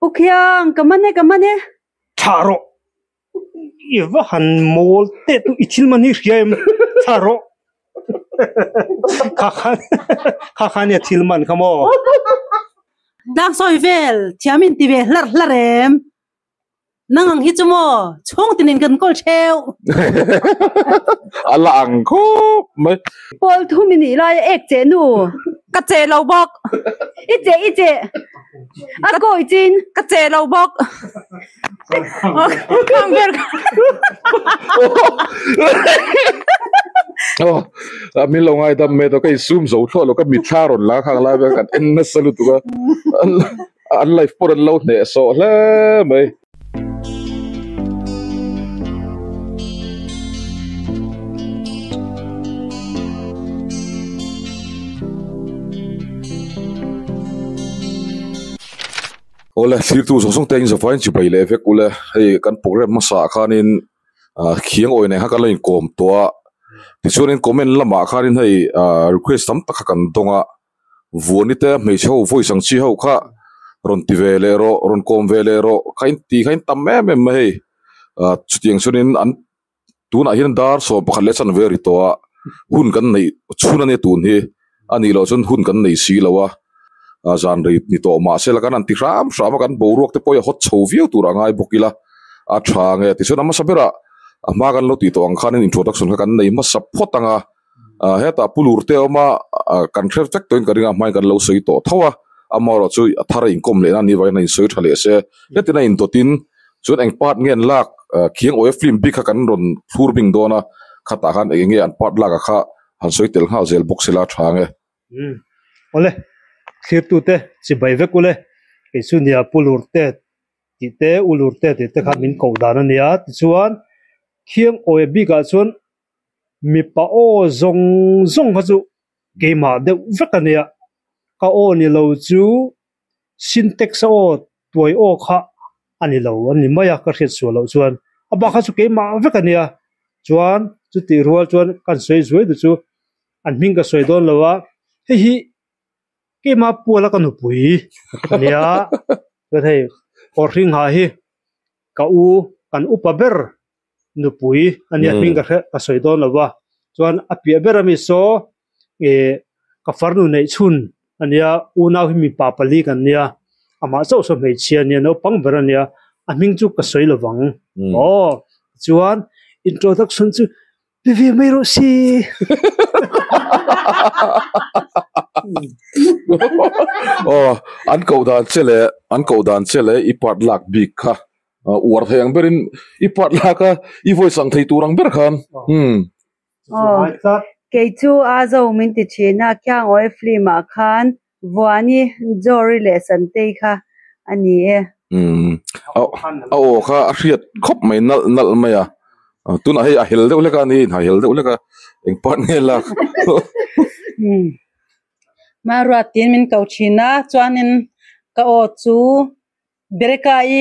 U Khiang, ka man e, ka man e. Thlah rawh. I va han mawl teh tu i thil man hi hria em? Thlah rawh. Kha khan kha khan nia thil man kha maw? Tlang sawi vel thiam in ti ve hlarh hlarh em? Nang ang hi chu maw chhung tinin kan kawl theuh. A la ang khawp mai. Pawl thum i nih lai a ek cheh nu. Ka cheh lo bawk. I cheh i cheh. A kawi chin. Ka cheh lo bawk. Khang ber kha. Aw min lo ngaidam mai tawh ka insum zo thlawh lo ka mitthla rawn la khang lai vel kan en nasa lutuk a. An life pawh an lo hneh sawh hle mai. Awle thirtu zawng zawng te in zavaiin chibai leh vek ule hei kan program hmasa ah khanin ah khiang awi nen kha kan lo inkawm tawh a tichuanin comment lamah khanin hei ah request tam tak kha kan dawng a. Vuani te hmeichhe ho voice ang chi ho kha rawn ti ve leh rawh rawn kawm ve leh rawh kha in ti kha in tam em em mai hei ah chutiang chuanin an tunah hian dar sawm pakhat leh chanve a ri tawh a hun kan neih chhun ania tun hi a nih loh chuan hun kan nei si lo a ah zan rei ni tawh mahse la kan han ti hram hram a kan boruak te pawh hi a hawt chho viau tur a ngai bawk ila a tha nge tichuan a hmasa berah a hma kan lo tih tawh ang khanin introduction kha kan nei hmasa phawt ang a. Ah hetah pu lur te a awm a ah kan hre vek tawhin ka ring a hmain kan lo sawi tawh tho a amaherawh chu a thar a inkawm leh na ni vangin a insawi tha leh se hetin a indawtin chuan eng part nge an lak ah khiang awia film bik kha kan rawn thlur bing dawn a khatah khan eng nge an part lak a kha han sawi tel nghal zel bawk sela tha nge. Umm awle thlirtute chibai vek ule kei chu nia pu lur te tih te u lur te tih te kha min koh dan a nia tichuan khiang awia bikah chuan Mipa aw zawng zawng kha chu keimah deuh vek a nia, ka aw ni lo chu syntax a aw tuai aw kha a ni lo a ni mai a ka hriat suah loh chuan a bak kha chu keimah vek a nia chuan chutih rual chuan kan sawi zuai duh chu an hming ka sawi dawn lo a hei hi keimah puala ka nupui a nia chuan hei kawr hring ha hi ka u kan upa ber. nupui a nia hming ka hre ka sawi dawn lo va chuan a piah ber ami saw ih ka farnu neih chhun a nia unau hi mipa pali kan nia amah chauh saw hmeichhia a nia naupang ber a nia a hming chu ka sawi lo vang aw chuan introduction chu pe ve mai rawh se. Aw an koh dan che leh an koh dan che leh i part lak bik kha uar thei ang berin i part lak a i voice ang thei tur ang ber khan umm. Aw kei chu a zo min ti thin a khiang awi film ah khan Vuani Jory leh Santei kha a ni e. Umm a aw kha a hriat khawp mai nalh nalh mai a tunah hei a hel deuh hlek a ni a hel deuh hlek a eng part nge lak. Umm Maruat tiin min ko thin a chuanin ka aw chu Berekai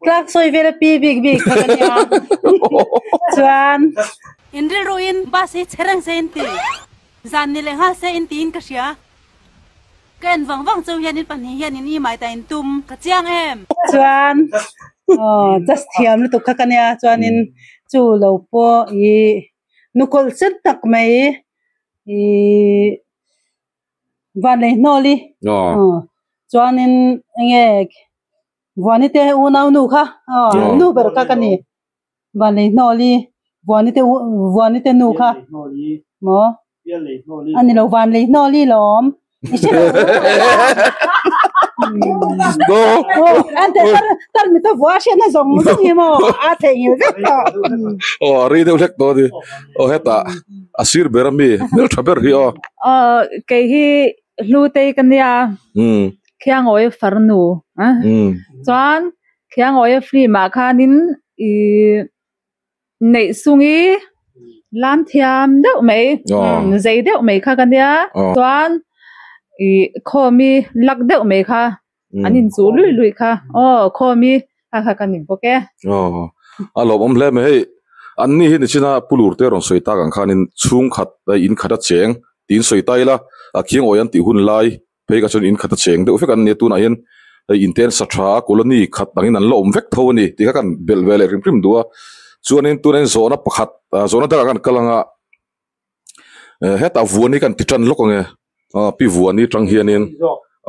tlak sawi vel a pi bik bik kha ka nia chuan. In rilruin bus hi che reng se in ti, zan ni leh nghal se in tiin ka hria. Ka en vang vang cheu hian in pahnih hian in imai ta in tum ka chiang em. Chuan aw just thiam lutuk kha ka nia chuanin chu lo pawh i nukawlh sen tak mai i Vanlei hnawl i chuanin enge Vuani te unau nu kha nu ber kha ka ni Vanlei hnawl i Vuani te Vuani te nu kha maw a ni lo Vanlei hnawl i lawm i hre lo tar mi ta vua hriatna zawng zawng hi maw a theihnghilh vek tawh. Aw a ri deuh hlek tawh a ni aw hetah. A sir ber a mi hmeltha ber hi aw. Aw kei hi Hlutei ka nia. Khiangawi farnu a. Chuan Khiangawi film ah khanin i neih sungi lam thiam deuh mai zei deuh mai kha ka nia. Chuan i khawmi lak deuh mai kha an inchuh lui lui kha aw khawmi kha kha ka ni bawk e. Aw a lawmawm hle mai hei an ni hi nichina pu lur te rawn sawi tak ang khanin chhungkhat in khat a cheng tiin sawi ta ila a khiang awi an tih hun lai phei kha chuan in khat a cheng deuh vek an nia tunah hian hei in te an sa tha a colony khat angin an la awm vek tho a ni tih kha kan belh ve leh hrim hrim duh a chuanin tunah hian zawhna pakhat ah zawhna dangah khan kal ang a hetah vuani kan ti tan lawk ang e aw pi vuani tang hianin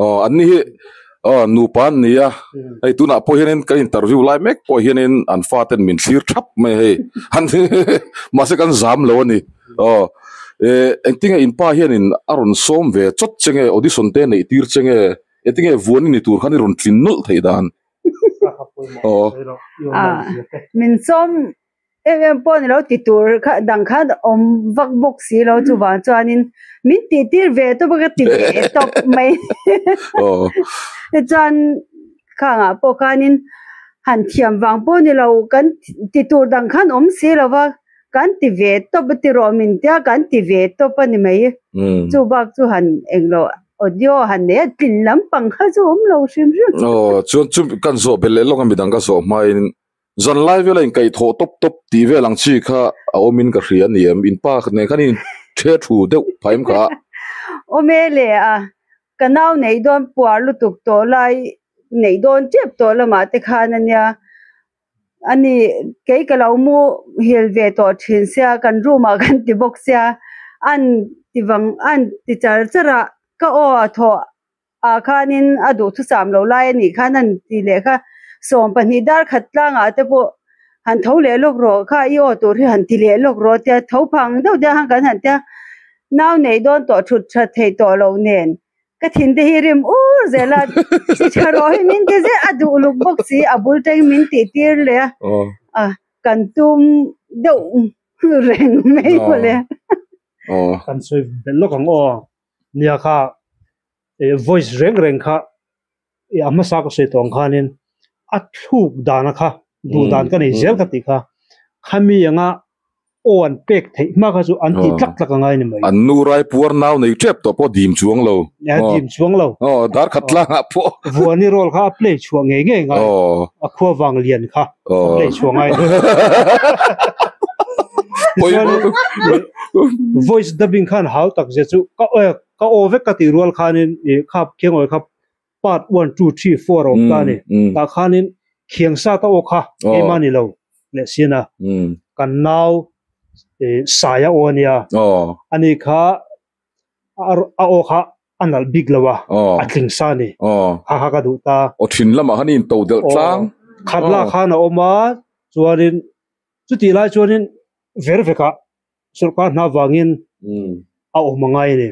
aw an ni hi aw nupa an ni a hei tunah pawh hianin kan interview lai mek pawh hianin an faten min thlir thap mai a hei an mahse kan zam lo a ni aw eh engtinge in pa hianin a rawn sawm ve chawt che nge audition te neih tir che nge engtinge vuani ni tur khan i rawn tlin nawlh theih dan aw. Min sawm Em em pawh ni lo ti tur kha dang khan awm vak bawk si lo chuvang chuanin min tih tir ve tawp a ka ti ve tawp mai. Tichuan khangah pawh khanin han thiam vang pawh ni lo kan ti tur dang khan awm si lo va kan ti ve tawp a ti rawh min tia kan ti ve tawp a ni mai. Chu bak chu han englo audio han nei a tlin lampang kha chu awm lo hrim hrim. Aw chuan chu kan zawh belh leh lawk a midang ka zawh hmain Zan lai vela in kaihthawh tawp tawp tih vel ang chi kha a awmin ka hria a ni em? In pa nen khan in the thu deuh phaim kha. Awm e le a, ka nau neih dawn puar lutuk tawh lai neih dawn tep tawh lamah te khan a nia. Ani kei ka lo mu hil ve tawh thin sia, kan room ah kan ti bawk sia, an ti vang an ti char char a, ka aw a thawh ah khanin a duhthusam lo lai a nih khan an ti leh kha 12 dar khat tlangah te pawh han tho leh lawk rawh kha i aw tur hi han ti leh lawk rawh tia tho phang deuh deuh khan kan han tia nau nei dawn tawh thut that thei tawh lo nen ka thin te hi rim ur zel a chi tha rawh hi min ti zel a duh luk bawk si a bul teng min tih tir leh a a kan tum deuh reng mai mawle. Kan sawi belh lawk ang aw. Nia kha voice reng reng kha a hmasa ka sawi tawh ang khanin a thluk dana kha duh dan ka nei zel ka tih kha khami anga aw an pek theih hma kha chu an tih tlak tlak a ngai ni mai. An nu rai puar nau nei tep tawh pawh dim chuang lo. Dim chuang lo. Aw dar khat tlangah pawh. Vuani role kha a play chhuah ngei ngei ngai. A khua vang lian kha a play chhuah ngai. Voice dubbing khan hau tak zia chu ka ka aw vek ka tih rual khanin i khap khiang awi kha part 1 2 3 4 a awm ta ni tah khanin khiang sa ta aw kha keimah ni lo leh sin a kan nau saia aw ania ani kha a aw kha a nalh bik lo a a tling sa ni kha kha ka duh ta aw thin lamah khan i in to delh tlang khat lah khan a awm a chuanin Chutih lai chuanin ver vekah sorkar hna vangin a awm a ngai a ni.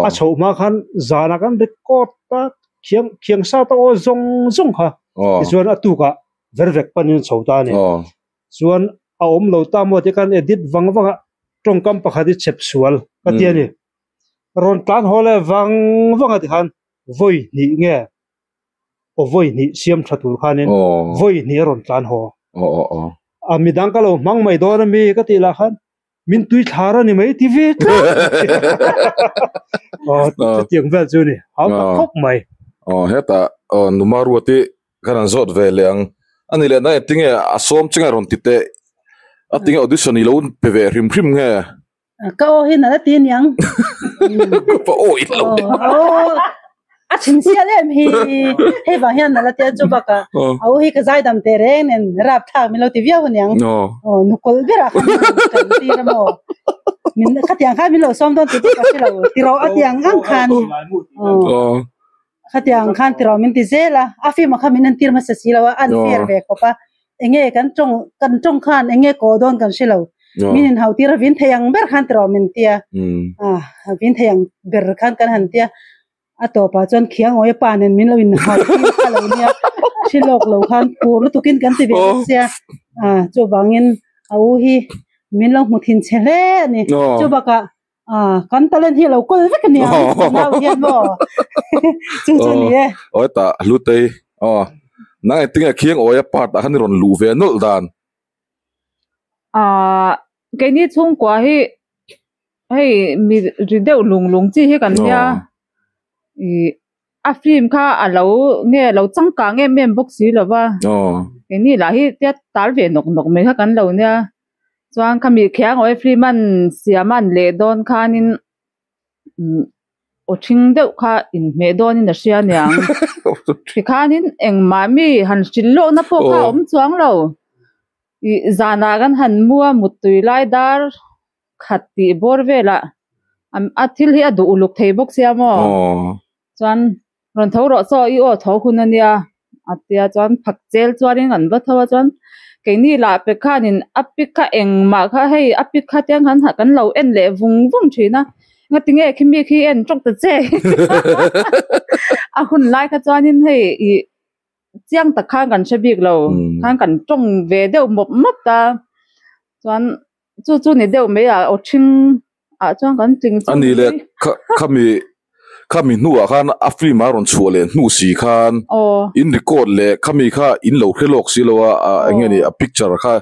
A chhoh hma khan zanah kan record ta khiang khiang sa ta aw zawng zawng kha tichuan a tukah ver vek panin a chho ta a ni. Chuan a awm lo ta maw tih khan edit vang vangah tawngkam pakhat hi chep sual ka ti a ni. Rawn tlan haw leh vang vang a tikhan vawi hnih nge aw vawi hnih siam tha tur khanin vawi hnih a rawn tlan haw. A midang ka lo hmang mai dawn a mi ka tih lah khan min tui thlar a ni mai ti ve tlat. Aw chutiang vel chu ni hau tak khawp mai. Aw hetah aw Numa Ruati khan an zawt ve leh ang. A ni leh na engtinge a sawm che nge rawn ti teh a tinge audition i lo pe ve hrim hrim nge? Ka aw hi nala ti aniang. Ka aw in lo. Aw a thin sial em hi. Hei vang hian nala tia chu baka. Au hi ka zai dam te reng nen rap thak min lo ti viau aniang. Aw nukul ber a khan kan ti na maw. Min khatiang khan min lo sawm dawn ti ka hre lo. Ti ro atiang ang khan. Aw. Khatiang khan ti ro min ti zel a. A film kha min an tir hmasa si lo a an fair ve khawp a. Enge kan tawng kan tawng khan enge kaw dawn kan hre lo. Min in hau tir a vin thei ang ber khan ti rawh min tia. A vin thei ang ber khan kan han tia. A tawpah chuan khiang awi a pa nen min lo in hau tir kha lo nia. Hri lawk lo khan phur lutukin kan ti ve bawk sia. A chuvangin a u hi min lo hmu thin che hle a ni. Chubakah a kan talent hi lo kawl vek a nia nau hian maw chu chu ni e. Awi tah Hlutei aw nang engtinge khiang awi a part ah khan i rawn luh ve nawlh dan. Ah keini chhungkua hi hei mi ri deuh lung lung chi hi kan nia ih a film kha a lo nge lo changkang em em bawk si lo va keini lah hi tia tal ve nawk nawk mai kha kan lo nia. Chuan khami khiang awih film an siam an leh dawn khanin umm. aw ṭhing deuh kha inhmeh dawnin a hria aniang. Tikhanin engmah mi han hrilh lawkna pawh kha a awm chuang lo. Ih zanah kan han mu a muttui lai dar khat tih bawr velah a thil hi a duh uluk thei bawk sia maw? Chuan rawn tho rawh chaw i aw tho hun a nia a tia chuan phak chel chuanin an va tho a chuan keini lah pe khanin a pic kha engmah kha hei a pic kha tiang khan kan lo en leh vung vung thin a ngatinge khimi khi en tawk ta che a hun lai kha chuanin hei ih chiang tak khan kan hre bik lo khan kan tawng ve deuh mawp mawp ta chuan chu chu ni deuh mai a aw thing ah chuan kan tling chu ani le khami khami hnuah khan a film a rawn chhuah leh hnu si khan in record leh khami kha in lo hre lawk si lo a eng nge ni a picture kha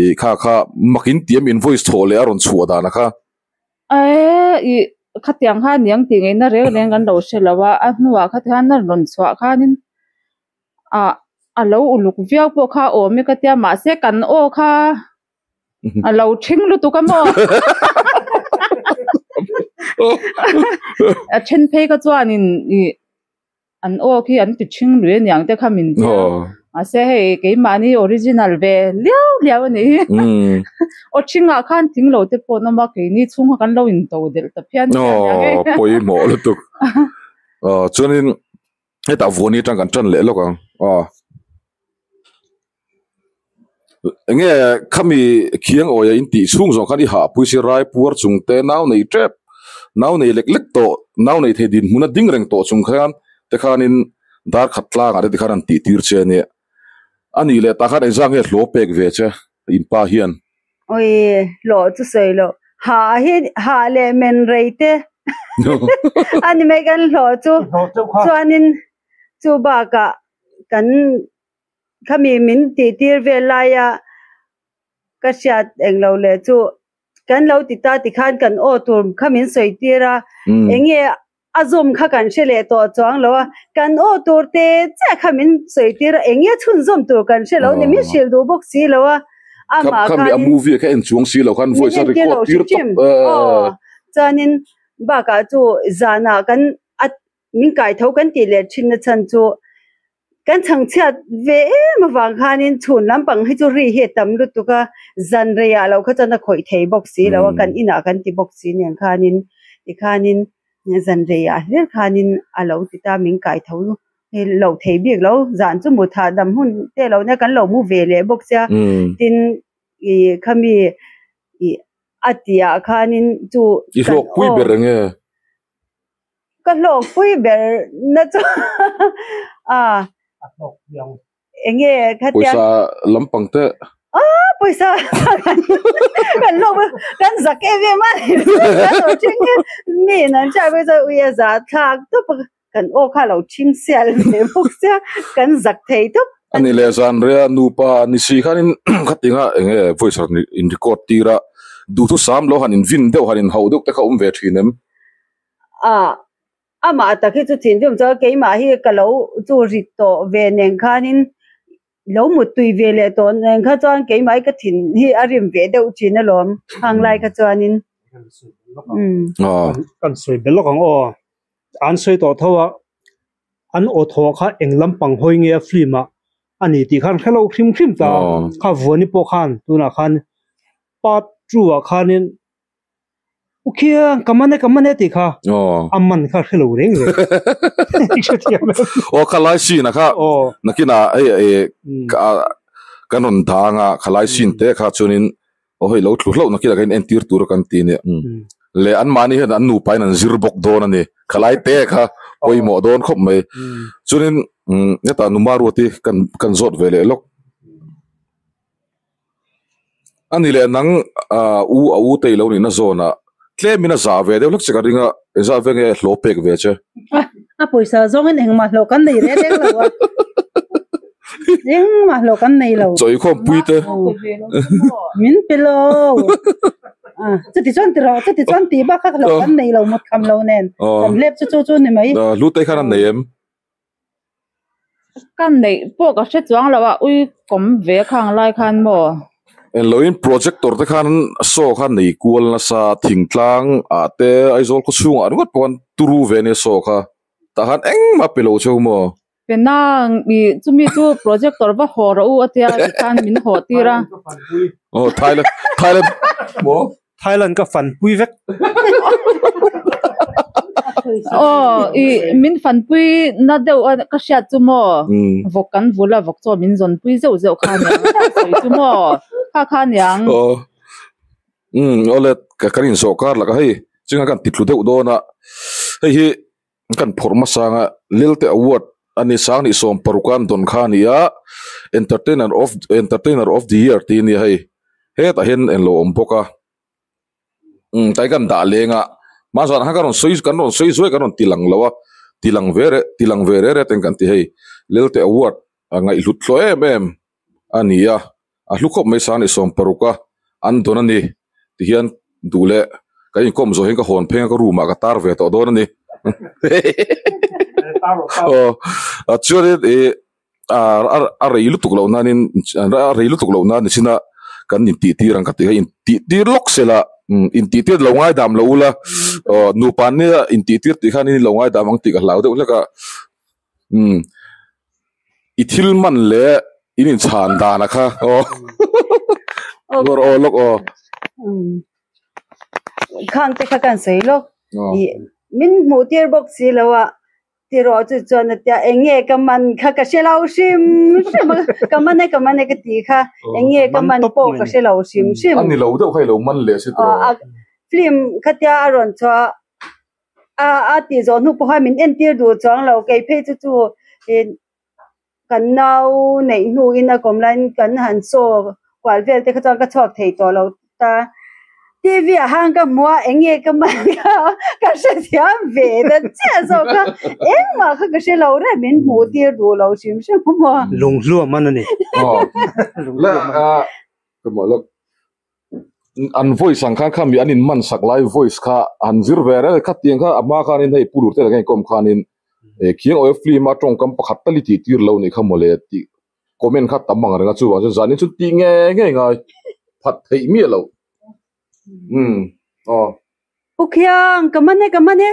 i kha kha mak in tiam in voice thawh leh a rawn chhuah dan a kha e i khatiang kha niang tih ngaihna reng reng kan lo hre lo a a hnuah khatiang a rawn chhuah khanin a a lo uluk viau pawh kha awm e ka tia mahse kan aw kha a lo ṭhing lutuk a maw a ṭhen phei kha chuanin ih an aw khi an ti ṭhing lui aniang te kha min tia mahse hei keimahni original ve liau liau a nih hi aw ṭhingah khan thing lo te pawh an awm a keini chhung kha kan lo into delh ta phian phian aniang e pawimawh lutuk chuanin hetah vuani atang kan ṭan leh lawk ang aw enge khami khiang awia in tih chhung zawng khan i hah pui si rai puar chung te nau nei tep nau nei lek lek tawh nau nei thei dinhmun a ding reng tawh chung khan te khanin dar khat tlangah te tikhan an tih tir che ania a nih leh tah khan engzah nge hlawh pek ve che in pa hian. Ui hlawh chu sawi loh hah hi hah leh men rei te a ni mai kan hlawh chu chuanin chu bakah kan khami min tih tir vel laia ka hriat englo leh chu kan lo ti ta tikhan kan aw tur kha min sawi tir a enge a zawm kha kan hre leh tawh chuang lo a kan aw tur te chiah kha min sawi tir a enge chhunzawm tur kan hre lo ni min hrilh duh bawk si lo a amah khan a movie kha en chuang si lo khan voice a record tir tawp aw chuanin bakah chu zanah kan a min kai tho kan tih leh thin na chhan chu kan chhangchhiat ve em avang khanin chhun lampang hi chu ri hi a tam lutuk a zan reiah lo kha chuan a khawih thei bawk si lo a kan inah kan ti bawk si nen khanin tikhanin zan reiah hlir khanin a lo ti ta min kai tho lo thei bik lo zan chu mut hahdam hun te lo nia kan lo mu ve leh bawk sia tin ih khami ih a tihah khanin chu i hlawkpui ber enge. Ka hlawkpui ber na chu a enge khatia pawisa lampang te a pawisa kan hlawk kan zak em em a kan lo ṭhing hi mi in an hriat pawh chuan ui a zah thlak tawp a kan aw kha a lo ṭhing sial ve bawk sia kan zak thei tawp ani leh zan ria nupa ni si khanin khatinga enge voice rawn in record tir a duhthusam lo han in vin deuh han in hauh deuh te kha awm ve thin em. A amah tak hi chu thinrim chuan keimah hi ka lo chu rit tawh ve nen khanin lo mut tui ve leh tawh nen kha chuan keimah hi ka thin hi a rim ve deuh thin alawm hang lai kha chuanin umm. Kan sawi belh lawk ang aw an sawi tawh tho a an aw thawh kha eng lampang hawi nge a film ah a ni tih khan hrelo hrim hrim ta kha vuani pawh khan tunah khan part two ah khanin U khiang ka man e ka man e tih kha a man kha hre lo reng reng. I hrethiam em? Aw khalai scene a kha nakinah hei e kan rawn dang a khalai scene te kha chuanin aw hei lo thlu hlauh nakinah khan entir tur a kan ti nia leh anmahni hian an nupa in an zir bawk dawn a ni khalai te kha pawimawh dawn khawp mai chuanin hetah numa ruati kan zawt ve leh lawk. A ni leh nang u a u te i lo nihna zawnah tlemin a zah ve deuh hlek che ka ring a, engzah ve nge hlawh pek ve che? A pawisa zawngin engmah hlawh kan nei reng reng lo a, engmah hlawh kan nei lo. Chaw inkhawm pui te. Min pe lo. Chuti chuan ti rawh, chuti chuan tih bak kha hlawh kan nei lo mut kham lo nen kan hlep chu chu chu ni mai. Hlute khan an nei em? Ka neih pawh ka hre chuang lo a, ui kawm ve khang lai khan maw? En loin projector te khan saw kha nei kual nasa thingtlang ah te Aizawl khaw chhungah ringawt pawh khan turu ve ania saw kha tah khan engmah pe lo cheu maw? Penang ih chumi chu projector va haw rawh u a tia tikhan min haw tir a. Aw Thailand Thailand maw? Thailand ka fanpui vek. Aw i min fanpui na deuh a ka hriat chu maw vawk kan vul a vawk chaw min zawn pui zeuh zeuh kha aniang a sawi chu maw kha kha aniang. Aw umm awle kan inzawh kar laka hei chunga kan titlu deuh dawn a hei hi kan phawrh hmasa anga Lelte Award a ni sang nih 60 an dawn kha a ni a entertainer of entertainer of the year tih a ni a hei hetah hian englo awm bawk a umm tlai kan dah leng a hma zan khan ka rawn sawi kan rawn sawi zuai kan rawn ti lang lo a ti lang ve reh ti lang ve reh reh ten kan ti hei Lelte Award a ngaihhlut hlawh em em a ni a a hlu khawp mai sang nih 60 a an dawn a ni tihian duh leh kan inkawm zawh hian ka hawn pheng a ka room ah ka tar ve tawh dawn a ni aw a chuanin ih a rei lutuk loh nanin a rei lutuk loh nan nichina kan intih tir ang ka tih kha intih tir lawk sela intih tir lo ngaidam lo ula aw nupa nia intih tir tih khan in lo ngaidam ang tih ka hlau deuh hlek a umm i thil man leh in inchhan dan a kha aw lawr aw lawk aw khang te kha kan sawi lawk ih min hmuh tir bawk si lo a tiraw chu chuan a tia eng nge ka man kha ka hre lo hrim hrim a ka man e ka man e ka tih kha eng nge ka man pawh ka hre lo hrim hrim a ni lo deuh kha i lo man leh si tiraw film khatia a rawn chhuah a a tih zawh hnu pawh khan min entir duh chuang lo kei phei chu chu ih kan nau neih hnuin a kawm laiin kan han saw kual vel te kha chuan ka chhuak thei tawh lo ta T_V ah khan ka hmu a eng nge ka man kha ka hrethiam ve ta chiah zawk a engmah kha ka hre lo reng min hmuh tir duh lo hrim hrim a maw. Lunghlua man a ni. Aw la a ka mah lawk. An voice ang khan khami an in man sak lai voice kha han zir ve reng kha tiang kha a hma khanin hei pu Lurte laka inkawm khanin eh khiang awia film a tawngkam pakhat tal i tih tir lo nih kha mawle tih comment kha tam ang reng a chuvang chuan zanin chu tih ngei ngei ngai phat theih miah loh umm aw. Pu Khiang, ka man e, ka man e.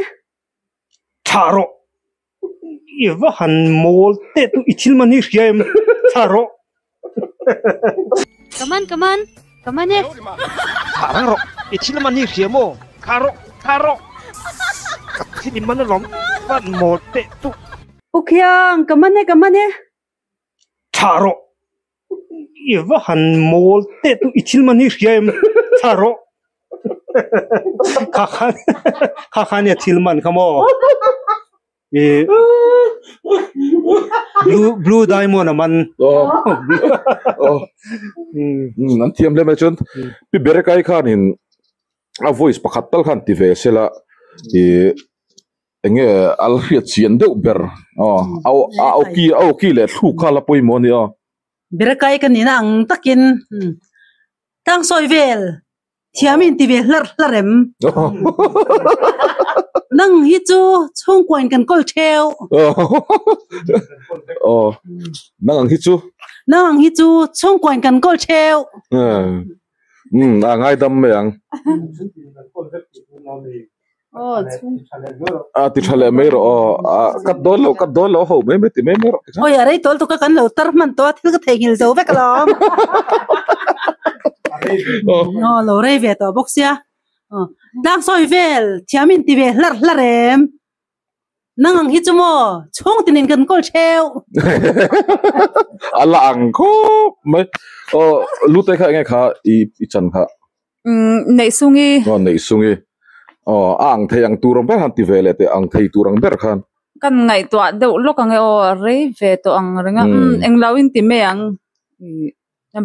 Thlah rawh. I va han mawl teh tu i thil man hi hria em thlah rawh. Ka man ka man ka man e. Thlah rang rawh i thil man hi hria maw thlah rawh thlah rawh ka thil i man alawm va han mawl teh tu. Pu Khiang ka man e ka man e. Thlah rawh I va han mawl teh tu i thil man hi hria em thlah rawh kha khan kha khan nia thil man kha maw i blue blue diamond a man an thiam hle mai chuan pi berekai khanin a voice pakhat tal khan ti ve sela i Enge a la hriat chian deuh ber aw a a awki a awki leh thluk kha a la pawimawh a ni aw. Berakai ka nihna ang takin tlang sawi vel thiam in ti ve hlarh hlarh em? Nang hi chu chhungkuain kan kawl theu. Aw nang ang hi chu. Nang ang hi chu chhungkuain kan kawl theu. Umm a ngaidam mai ang. A ti tha leh mai rawh aw a cut dawn lo cut dawn lo ho mai mai ti mai mai rawh tikhan. Awi a rei tawl tuk a kan lo tar hman tawh a thil ka theihnghilh zo vek alawm. Aw lo rei ve tawh bawk sia. Tlang sawi vel thiam in ti ve hlarh hlarh em. Nang ang hi chu maw chhung tinin kan kawl theu. A la ang khawp mai. Aw lute kha enge kha i i chan kha. Umm Neihsungi. Aw Neihsungi. Aw a ang thei ang tur ang ber khan ti ve leh teh ang thei tur ang ber khan. Kan ngaihtuah deuh lawk ang e aw a rei ve tawh ang reng a. Umm englo in ti mai ang.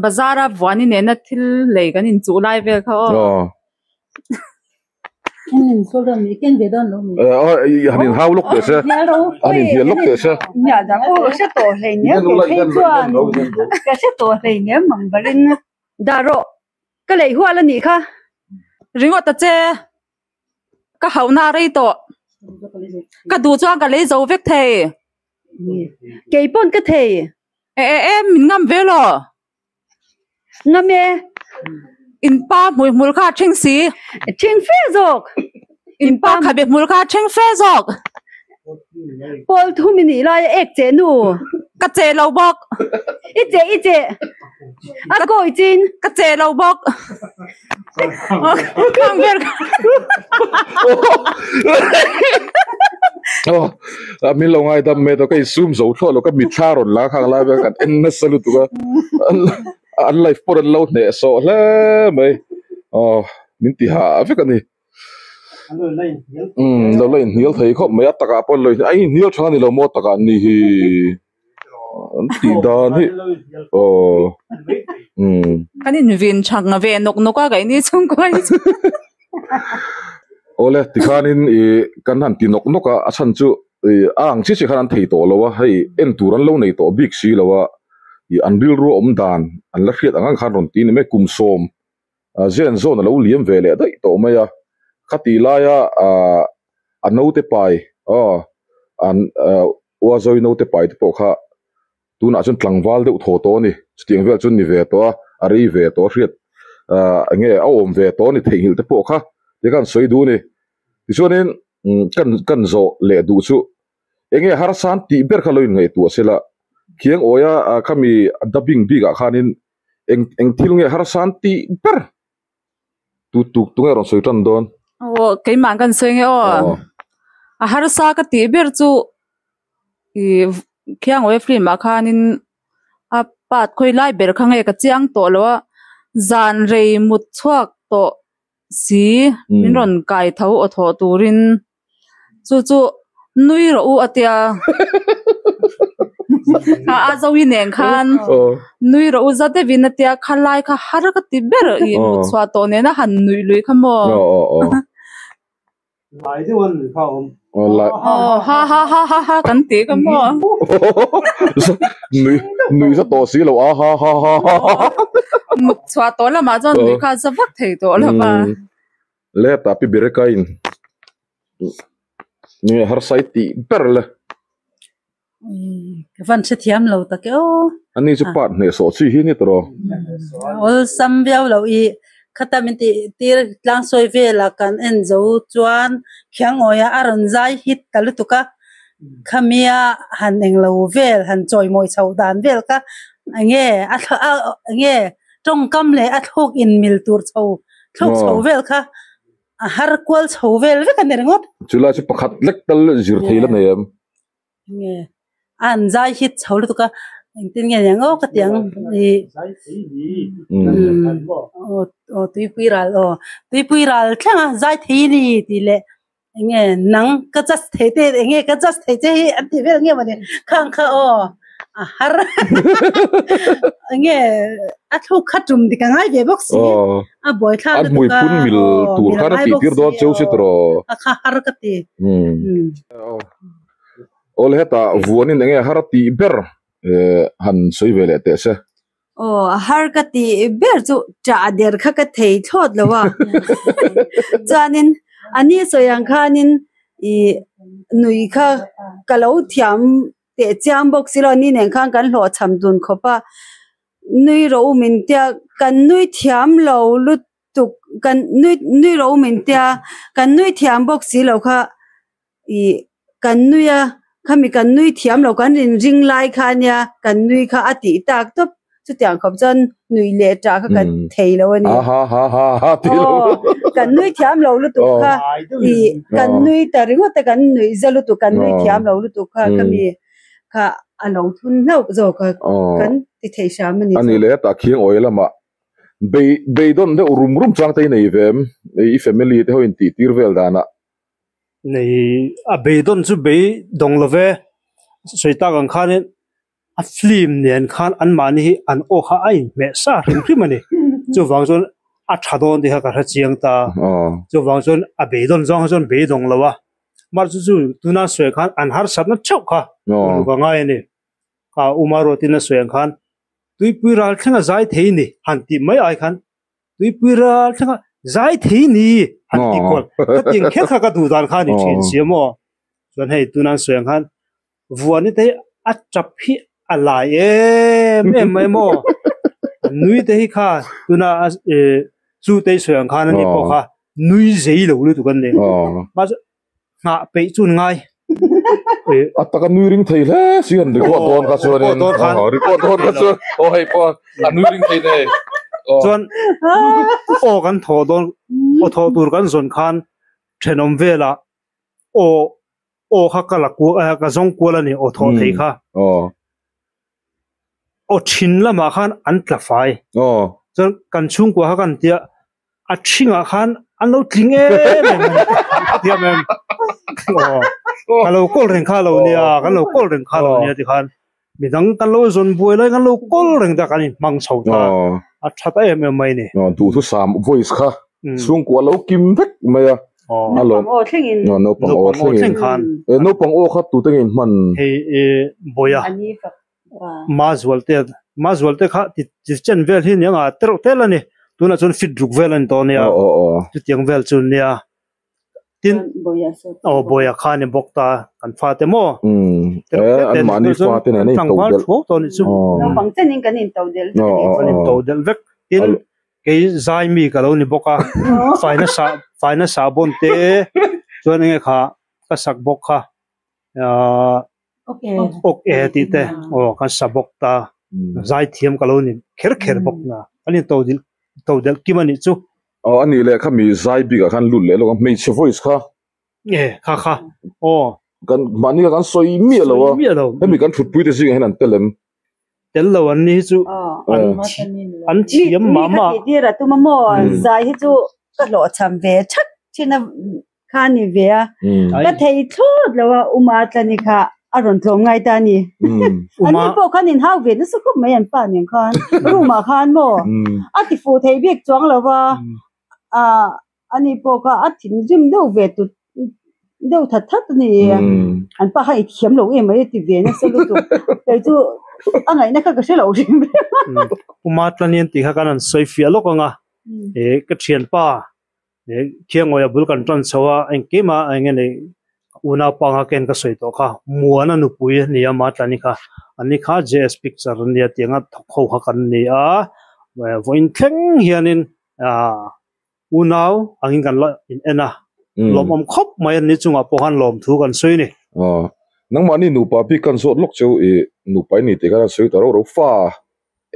Bazar a vuani nena thil lei kan inchuh lai vel kha aw. Aw. Han in hau lawk teh se han in hnial lawk teh se. Ka hre tawh hleinem ang barin dah rawh ka lei hual a nih kha. Ringawt ta che ka hauhna a rei tawh ka duh chuan ka lei zo vek thei. Kei pawn ka thei. E e e min ngam ve law. Ngam e. In pa hmuihmul kha a ṭhing si. Ṭhing fe zawk. In pa khabe hmul kha a ṭhing fe zawk. Pawl thum i nih lai a ek cheh nu. Ka cheh lo bawk. I cheh i cheh. A kawi chin. Ka cheh lo bawk. Khang ber kha. Oh, min lo ngai dam me to ka insum zo thluah lo ka mitthla rawn la khang lai vel kan en nasa lutuk a. An life pawh an lo hneh sawh hle mai. Oh, min ti ha vek a ni. Umm lo la inhnial thei khawp mai a takah pawh an lo a inhnial tha a ni lo maw takah an ni hi an tih dan hi aw umm. Kan invin chak ve nawk nawk a keini chhungkua hi chu. Awle tikhanin ih kan han ti nawk nawk a a chhan chu ih a ang chiah chiah khan an thei tawh lo a hei en tur an lo nei tawh bik si lo a ih an rilru awm dan an la hriat ang ang khan rawn ti ni mai kum sawm Zen zawn a lo liam ve leh daih tawh mai a, khatih laia a naute pai aw an Uazawi naute pai te pawh kha tunah chuan tlangval deuh thaw tawh a ni, chutiang vel chuan ni ve tawh a, a rei ve tawh a hriat eng nge a awm ve tawh a ni theihnghilh te pawh kha ti khan sawi duh a ni. Tichuanin kan kan zawh leh duh chu eng nge harsa an tih ber kha lo inngaihtuah se la, khiang awia khami dubbing bikah khanin Eng eng thil nge harsa an tih ber? Tu tu tu nge rawn sawi tan dawn? Aw keimah kan sawi nge aw. A harsa ka tih ber chu ih Khiangawia film ah khanin a part khawi lai ber kha nge ka chiang tawh lo a, zan rei mut chhuak tawh si min rawn kai tho aw thawh turin chu chu nui rawh u a tia a a zohi nen khan nui rawh u za deuhin a tia kha lai kha har ka ti ber ih mut chhuah tawh nena han nuih lui kha maw. Lai deuh an kha awm. Aw ha ha ha ha ha kan tih kha maw. Nui nui za tawh si lo a ha ha ha ha ha. Mut chhuah tawh lamah chuan nui kha za vak thei tawh lo va. Le tapi bireka in nge harsa i tih ber le. Ka van hrethiam lo tak e aw. Ani chu part hneh sawh chi hi ni tawh. Awlsam viau lo i khata min tih tir tlang sawi vela kan en zo chuan khiangawia a rawn zai hit ta lutuk a, khamia han englo vel han chawimawi chho dan vel kha enge a enge tawngkam leh a thluk inmil tur chho thluk chho vel kha A har kual chho vel vek a ni ringawt. Chulai chu pakhat lek tal zir thei la nei em? Nge a an zai hit chho lutuk a, engtin nge niang aw ka ti ang i aw aw tuipui ral aw tuipui ral thleng a zai thei ni tih leh enge nang ka just thei te enge ka just thei che hi an tih vel nge mawni khang kha aw a har enge a thluk kha tum dik a ngai ve bawk si a buai thlak lutuk a hmui phun mil tur khan a tih tir dawn cheu si tawh a kha har ka ti Awle hetah vuanin enge har tih ber han sawi ve leh teh se. Aw a har ka tih ber chu ṭah der kha ka thei thlawt lo a chuanin a ni sawi ang khanin ih nui kha ka lo thiam teh chiang bawk si lo ni nen khan kan hlawhchham dun khawp a nui ro min tia kan nui thiam lo lutuk kan nui nui ro min tia kan nui thiam bawk si lo kha ih kan nui a khami kan nui thiam lo kan inring lai kha ania kan nui kha a tih tak tawp chutiang khawp chuan nui leh tah kha kan thei lo a ni aw kan nui thiam lo lutuk kha ih kan nui ta ringawt a kan nuih za lutuk kan nui thiam lo lutuk kha khami kha a lo thun hlauh zawk a kan ti thei hram a ni a ni leh tah khiang awih lamah bei beidawn deuh rum rum chang te i nei ve em i family te ho in tih tir vel danah. Nei a beidawn chu beidawng lo ve sawi tak ang khanin a film nen khan anmahni hi an aw kha a inhmeh sa hrim hrim a ni. Chuvang chuan a tha dawn tih kha ka hre chiang ta. Chuvang chuan a beidawn zawng kha chuan beidawng lo a. Mahse chu chu tuna sawi khan an harsatna theuh kha uluk a ngai a ni. Kha Uma Ruatin a sawi ang khan tuipui ral thlenga zai thei ni han tih mai ai khan tuipui ral thlenga zai thei ni han tih kual ka ting kher kha ka duh dan kha a ni thin si a maw. Chuan hei tuna an sawi ang khan Vuani te hi a tap hi a lai em em mai maw? Nui te hi kha tuna chu te sawi ang khan ani pawh kha nui zei lo lutuk an ni. Mahse nghah peih chu an ngai. A taka nui ring thei hle si han record dawn kha chuanin record dawn kha chuan aw hei pawh a nui ring thei nei. Chuan aw kan thawh dawn aw thawh tur kan zawn khan thenawm velah aw aw kha ka la kual ka zawng kual a ni aw thawh thei kha aw thin lamah khan an tla fai chuan kan chhungkua kha kan tia a thingah khan an lo tling em em a ni thiam em aw ka lo kawl reng kha lo nia kan lo kawl reng kha lo nia tikhan midang kan lo zawn buai lai kan lo kawl reng ta kan inhmang chho ta a tha ta em em mai ni. Duhthusam voice kha chhungkua lo kim vek mai a. Naupang aw thlengin. Naupang aw thlengin. Khan. Naupang aw kha tute nge in hman? Hei Bawia. Mazualte Mazualte kha ti chen vel hi nia nga tereuh tel a ni. Tunah chuan fit ruk vel a ni tawh nia. Chutiang vel chu nia. Tin aw Bawia kha ni bawk ta kan fate maw. Anmahni fate nen an intodelh. Tlangval thuau tawh a nih chu. Naupang chenin kan intodelh vek a ni. Kan intodelh vek. Tin Kei zai mi ka lo ni bawk a, faina sah faina sahbawn te chuan enge kha ka sak bawk kha ahh ok e tih te aw kan sa bawk ta zai thiam ka lo ni kher kher bawk na kan in to dil to delh kim a nih chu. Aw a nih leh kha mi zai bik ah khan lut leh lawk a hmeichhe voice kha. E kha kha aw. Kan mahni kha kan sawi miah lo a hemi kan thutpui te zingah hian an tel em? Tel lo an ni hi chu an thiam mah mah. Mi kha tih tir a tum a maw? Zai hi chu ka hlawhchham ve thak thin a kha a ni ve a. Ka thei thlawt lo a Uma Tlani kha a rawn tlawm ngai ta a ni. An ni pawh khan inhau ve nasa khawp mai an pa nen khan room ah khan maw a ti fuh thei bik chuang lo va. Ani pawh kha a thinrim deuh ve tut deuh that that a ni. An pa kha i thiam lo em mai a ti ve nasa lutuk. Kei chu a ngaihna kha ka hre lo hrim hrim a. Puma Tlanian tih kha kan han sawi fiah lawk ang a. Ka thianpa Khiangawia bul kan tan chho a, engkim a eng nge nei unau pa anga ken ka sawi tawh kha. Muana nupui a ni a Matlani kha. Ani kha JS Picture a nia tianga thawk ho kha kan ni a. Vawiin thleng hianin Unau angin kan la in en a, lawmawm khawp mai a ni chungah pawh khan lawmthu kan sawi a ni. Nangmahni nupa bik kan zawt lawk cheu i nupa i ni tih khan an sawi ta rauh rauh. Fa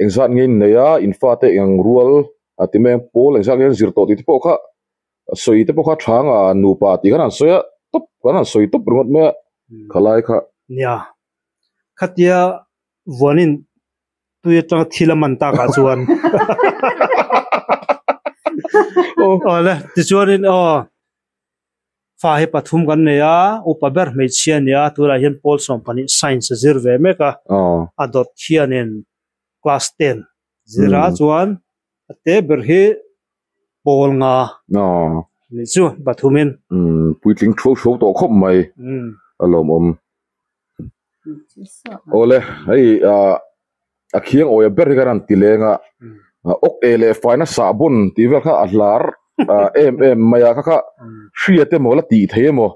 engzat nge in nei a, in fate eng rual a ti mai ang, pawl engzat nge an zir tawh tih te pawh kha sawi te pawh kha tha anga nupa tih khan an sawi a, tawp kan han sawi tawp ringawt mai a, khalai kha. Nia, khatia vuanin tui atanga thil a man takah chuan awle tichuanin aw fa hi pathum kan nei a upa ber hmeichhia a ni a tunah hian pawl sawm pahnih science a zir ve mek a a dawt hianin class ten zir a chuan a te ber hi pawl nga nih chu pathumin. Puitling thuau thuau tawh khawp mai a lawmawm. Awle hei a khiang awia ber hi khan an ti leng a awk e leh faina sahbawn tih vel kha a hlar em em mai a kha kha hriat emaw la tih theih emaw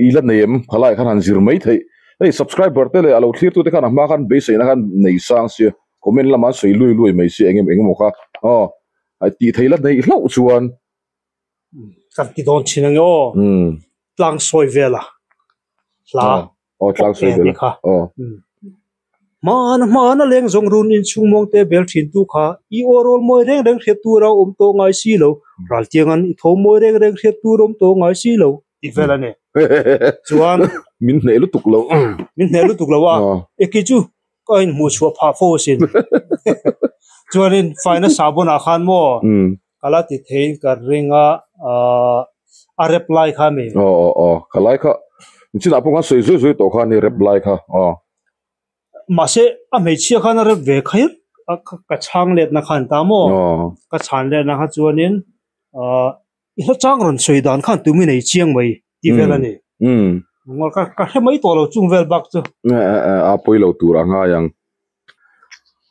i la nei em khalai khan han zir mai theih hei subscriber te leh a lo thlir tu te khan a hma khan beiseina khan nei sang sia comment lamah an sawi lui lui mai sia eng emaw eng emaw kha aw tih theih la neih hlauh chuan Kan ti dawn thin ange aw. Tlang sawi vela hla aw tlang sawi vela kha. Hmana hmana leng zawng run in chhung mawng te bel thin tu kha i aw rawl mawi reng reng hriat tur a awm tawh ngai si lo. Ral tiangan i tho mawi reng reng hriat tur a awm tawh ngai si lo tih vel a ni. Chuan min hneh lutuk lo. Min hneh lutuk lo a. Eki chu Ka inhmuh chhuah phah fo asin. Chuanin faina sahbawnah khan maw ka la ti thei ka ring a, a rep lai kha mi. Aw aw aw, ka lai kha chinah pawh khan sawi zui zui tawh kha a ni rep lai kha aw. Mahse a hmeichhia khan a rep ve kher ka chhang letna khan ta maw? Ka chhan letna kha chuanin I hla chang rawn sawi dan khan tumi nei chiang mai tih vel a ni. Ka ka hre mai tawh lo chung vel bak chu. A pawi lo tur a ngai ang.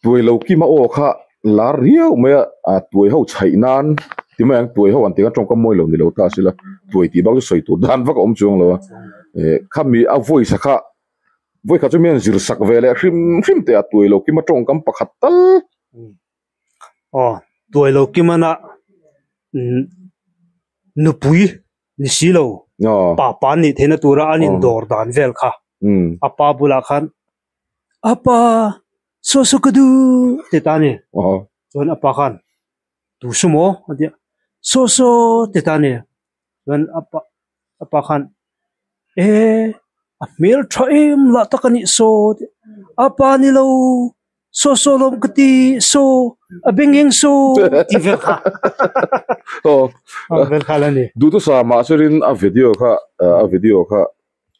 Tuai lo kima aw kha lar riau mai a, a tuai ho chhaih nan ti mai ang tuai ho an tih khan tawngkam mawi lo ni lo ta sila tuai tih bak chu sawi tur dan vak a awm chuang lo a. Khami a voice a kha vawikhat chu mi an zir sak ve leh hrim hrim teh a tuai lo kima tawngkam pakhat tal. Aw tuai lo kimana nupui ni si lo pa pa an nih theihna tura an indawr dan vel kha a pa bulah khan a pa saw saw ka duh ti ta a ni. Chuan a pa khan tu su maw a ti a saw saw ti ta a ni. Chuan a pa a pa khan e a hmel tha em lah tak a nih saw ti a pa ni lo saw saw lawm ka ti saw a beng eng saw ti vel kha aw vel kha la ni. Duhthusam ah chuanin a video kha a video kha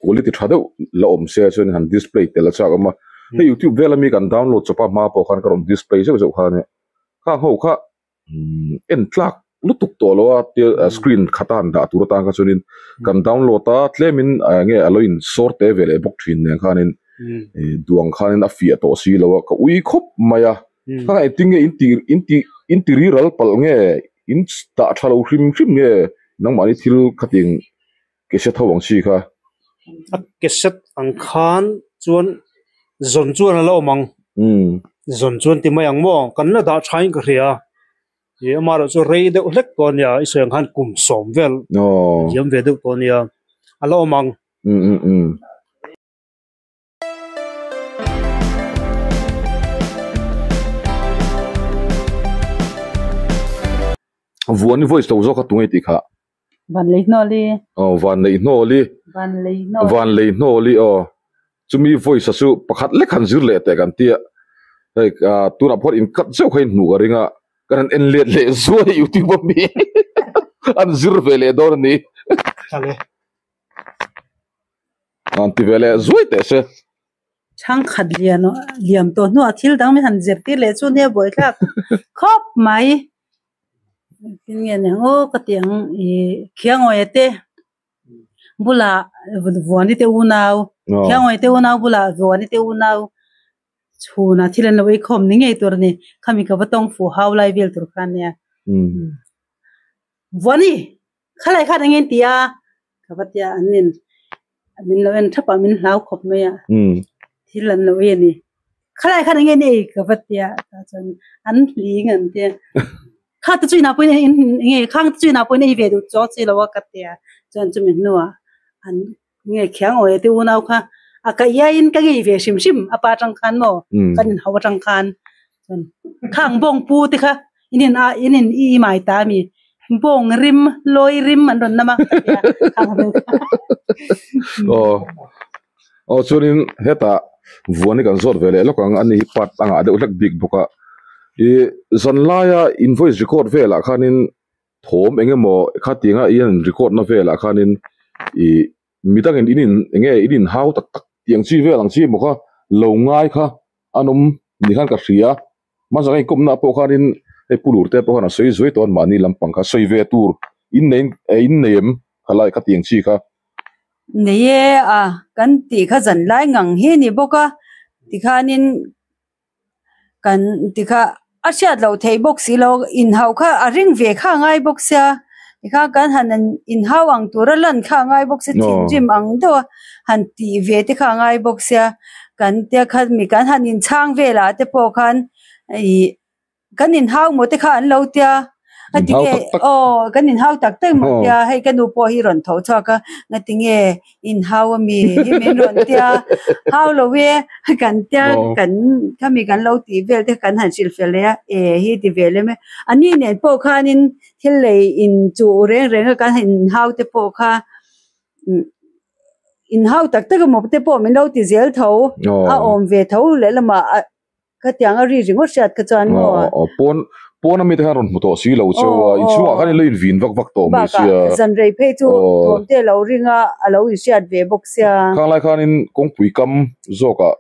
quality tha deuh la awm se chuan han display tel a chak awm a hei youtube vel ami kan download chawp a hma pawh khan ka rawn display zeuh zeuh kha ania khang ho kha en tlak lutuk tawh lo a tia screen khata han dah tur atan kha chuanin kan download a tlemin enge a lo in sawr te ve leh bawk thin nen khanin duang khanin a fiah tawh si lo a ka ui khawp mai a kha engtin nge in ti in ti in ti riral palh nge in dah tha lo hrim hrim nge nangmahni thil khatin ke set ho ang chi kha. A ke set ang khan chuan zawn chuan a la awm ang. Zawn chuan ti mai ang maw? Kan la dah thain ka hria. Ih amaherawh chu rei deuh hlek tawh a nia, i sawi ang khan kum sawm vel a thiam ve deuh tawh a nia, a la awm ang. Vuani voice lo zawk kha tunge tih kha. Van lei hnawli. Aw van lei hnawli. Van lei hnawli. Van lei hnawli aw. Chumi voice a chu pakhat lek han zir leh teh kan tia. Hei tunah pawh in cut zeuh kha in hmuh ka ring a. Kan han en let leh zuai youtube a mi an zir ve leh dawn a ni. Thale. An ti ve leh zuai teh se. Chhangkhat lian liam tawh hnuah thil dang min han zirtir leh chu nia buaithlak khawp mai. Engtin nge ni ang aw ka ti ang ih Khiangawia te bulah Vuani te unau Khiangawia te unau bulah Vuani te unau chhunah thil an lo ei khawm ni ngei tur a ni. Khami ka va tawng fuh hau lai vel tur kha ania. Vuani! Khalai khan eng nge ti a? Ka va tia an in min lo en thap a min hlau khawp mai a thil an lo ei a ni. Khalai khan eng nge ni ei? Ka va tia tah chuan an hling an tia kha te chu inah pawhin eng nge khang te chu inah pawhin ei ve duh chaw chi lo a ka tia chuan chumi hnuah an nge khiang awi te unau kha a ka iaiin ka ngei ve hrim hrim a pa atang khan maw kan inhauh atang khan chuan khang bawng pu te kha in in a in in i mai ta ami bawng rim lawi rim an rawn nam a ka tia khang vel kha aw aw chuanin hetah vuan hi kan zawt ve leh lawk ang ani hi part a ngah deuh hlek bik bawk a ih zanlaia invoice record velah khanin Thawm eng emaw khatianga i han record na velah khanin ih midangin in in eng nge in inhau tak tak tih ang chi vel ang chi emaw kha lo ngai kha an awm ni khan ka hria. Hmasa ka inkawmna pawh khanin hei Pu Lurte pawh khan a sawi zuai tawh a mahni lampang kha sawi ve tur in nei in nei em khalai khati ang chi kha. Nei e a kan tih kha zan lai ngang hi a ni bawk a tikhanin Kan ti kha a hriat loh theih bawk si lo inhauh kha a ring ve kha a ngai bawk sia tikhan kan han inhau ang tura lan kha a ngai bawk sia thinrim ang deuh a han tih ve te kha a ngai bawk sia kan tia kha mi kan han inchhang velah te pawh khan ih kan inhau maw te kha an lo tia. A ti nge aw kan inhau tak tak maw tia hei ka nu pawh hi rawn tho chhuak a ngati nge inhau a mi hi min rawn tia hau lo e kan tia kan khami kan lo tih vel te kan han hrilh fel leh a e hi ti ve lem e a ni nen pawh khanin thil lei in chuh reng reng a kan inhau te pawh kha inhau tak tak emaw te pawh min lo ti zel tho a awm ve tho lehlamah a. Khatiang a ri ringawt hriat kha chuan maw? Aw aw pawn pawn ami te khan rawn hmu tawh si lo cheu a inchhungah khan in lo invin vak vak tawh mai sia. Bakah zan rei phei chu thawm te a lo ring a a lo inhriat ve bawk sia. Khang lai khanin kawngpui kam zawkah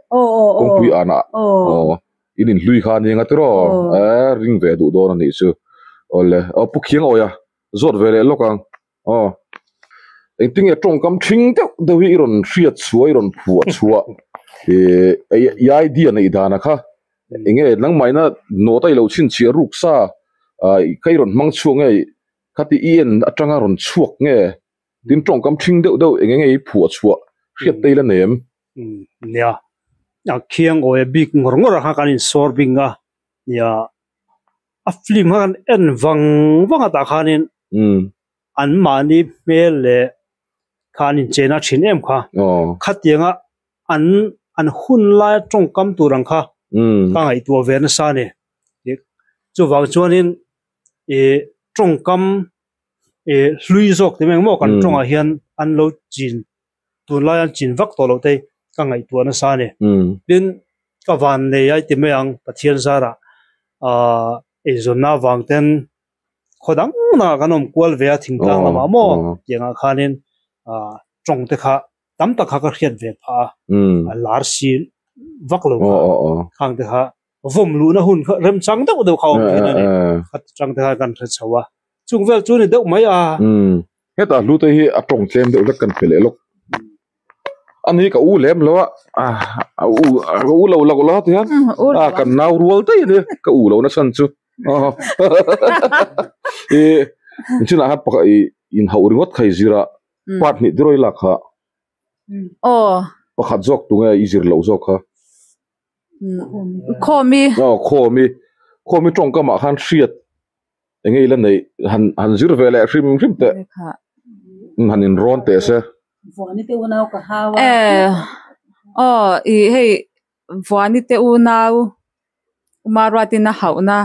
kawngpui anah aw in inhlui kha ania tiraw e ring ve duh dawn a nih chu. Awle aw Pu Khiang awia zawt ve leh lawk ang. Aw. Engtinge tawngkam thing deuh deuh hi i rawn hriat chhuah i rawn phuah chhuah ih i idea neih dan a kha enge nangmahina nawt a i lo chhinchhiah ruk sa ah kha i rawn hmang chhuak nge khati i en atanga rawn chhuak nge tin tawngkam thing deuh deuh eng enge i phuah chhuah hriat te ila nei em? Nia, a khiang awi a bik ngawr ngawr a kha kan insawr bing a, nia. A film kha kan en vang vang a tah khanin an mahni hmel leh kha an inchena thin em kha. Khatianga an an hun laia tawngkam tur ang kha ka ngaihtuah ve nasa a ni. Chuvang chuanin ih tawngkam ih hlui zawk ti mai ang maw kan tawngah hian an lo chin tunlai an chin vak tawh loh te ka ngaihtuah nasa a ni. Tin, ka van nei ai ti mai ang Pathian zarah aah eizawnna avang ten khaw dang dangah kan awm kual ve a thingtlang lamah maw tiangah khanin aah tawng te kha tam tak kha ka hriat ve phah a, a lar si vak lo kha khang te kha vawm luhna hun kha remchang deuh deuh kha a awm thin a ni. Khat atang te khan kan hre chho a, chung vel chu a ni deuh mai a. Hetah hlute hi a tawng tlem deuh vek kan pe leh lawk. Ani ka u lem lo a, a u ka u lo lo la ti hian a kan nau rual daih a ni ka u lo na chhan chu. I chinah khan pakhat i inhauh ringawt kha i zir a, part hnih tiraw i lak kha. Aw. Pakhat zawk tunge i zir loh zawk kha. Khawmi. Aw khawmi. Khawmi tawngkamah khan hriat eng nge ila neih han han zir ve leh hrim hrim teh han inrawn teh se. Vuani te unau ka hau a. Eh aw i hei Vuani te unau Umaruatin a hauhna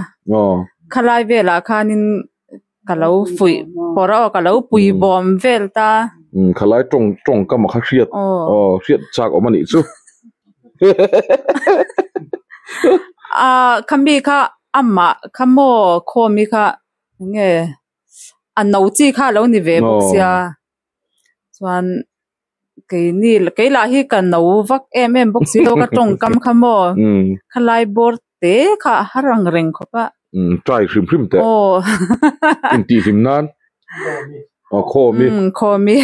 khalai velah khanin ka lo fuih pawrh a aw ka lo pui bawm vel ta. Khalai tawng tawngkam a kha hriat aw hriat chak awm a nih chu. A khami kha amah kha maw khawmi kha enge a no chi kha a lo ni ve bawk sia chuan keini kei lah hi ka no vak em em bawk si lo ka tawngkam kha maw khalai bawr te kha a har ang reng khawp a. Try hrim hrim teh. Aw. Intih hlim nan. Aw khawmi. Khawmi.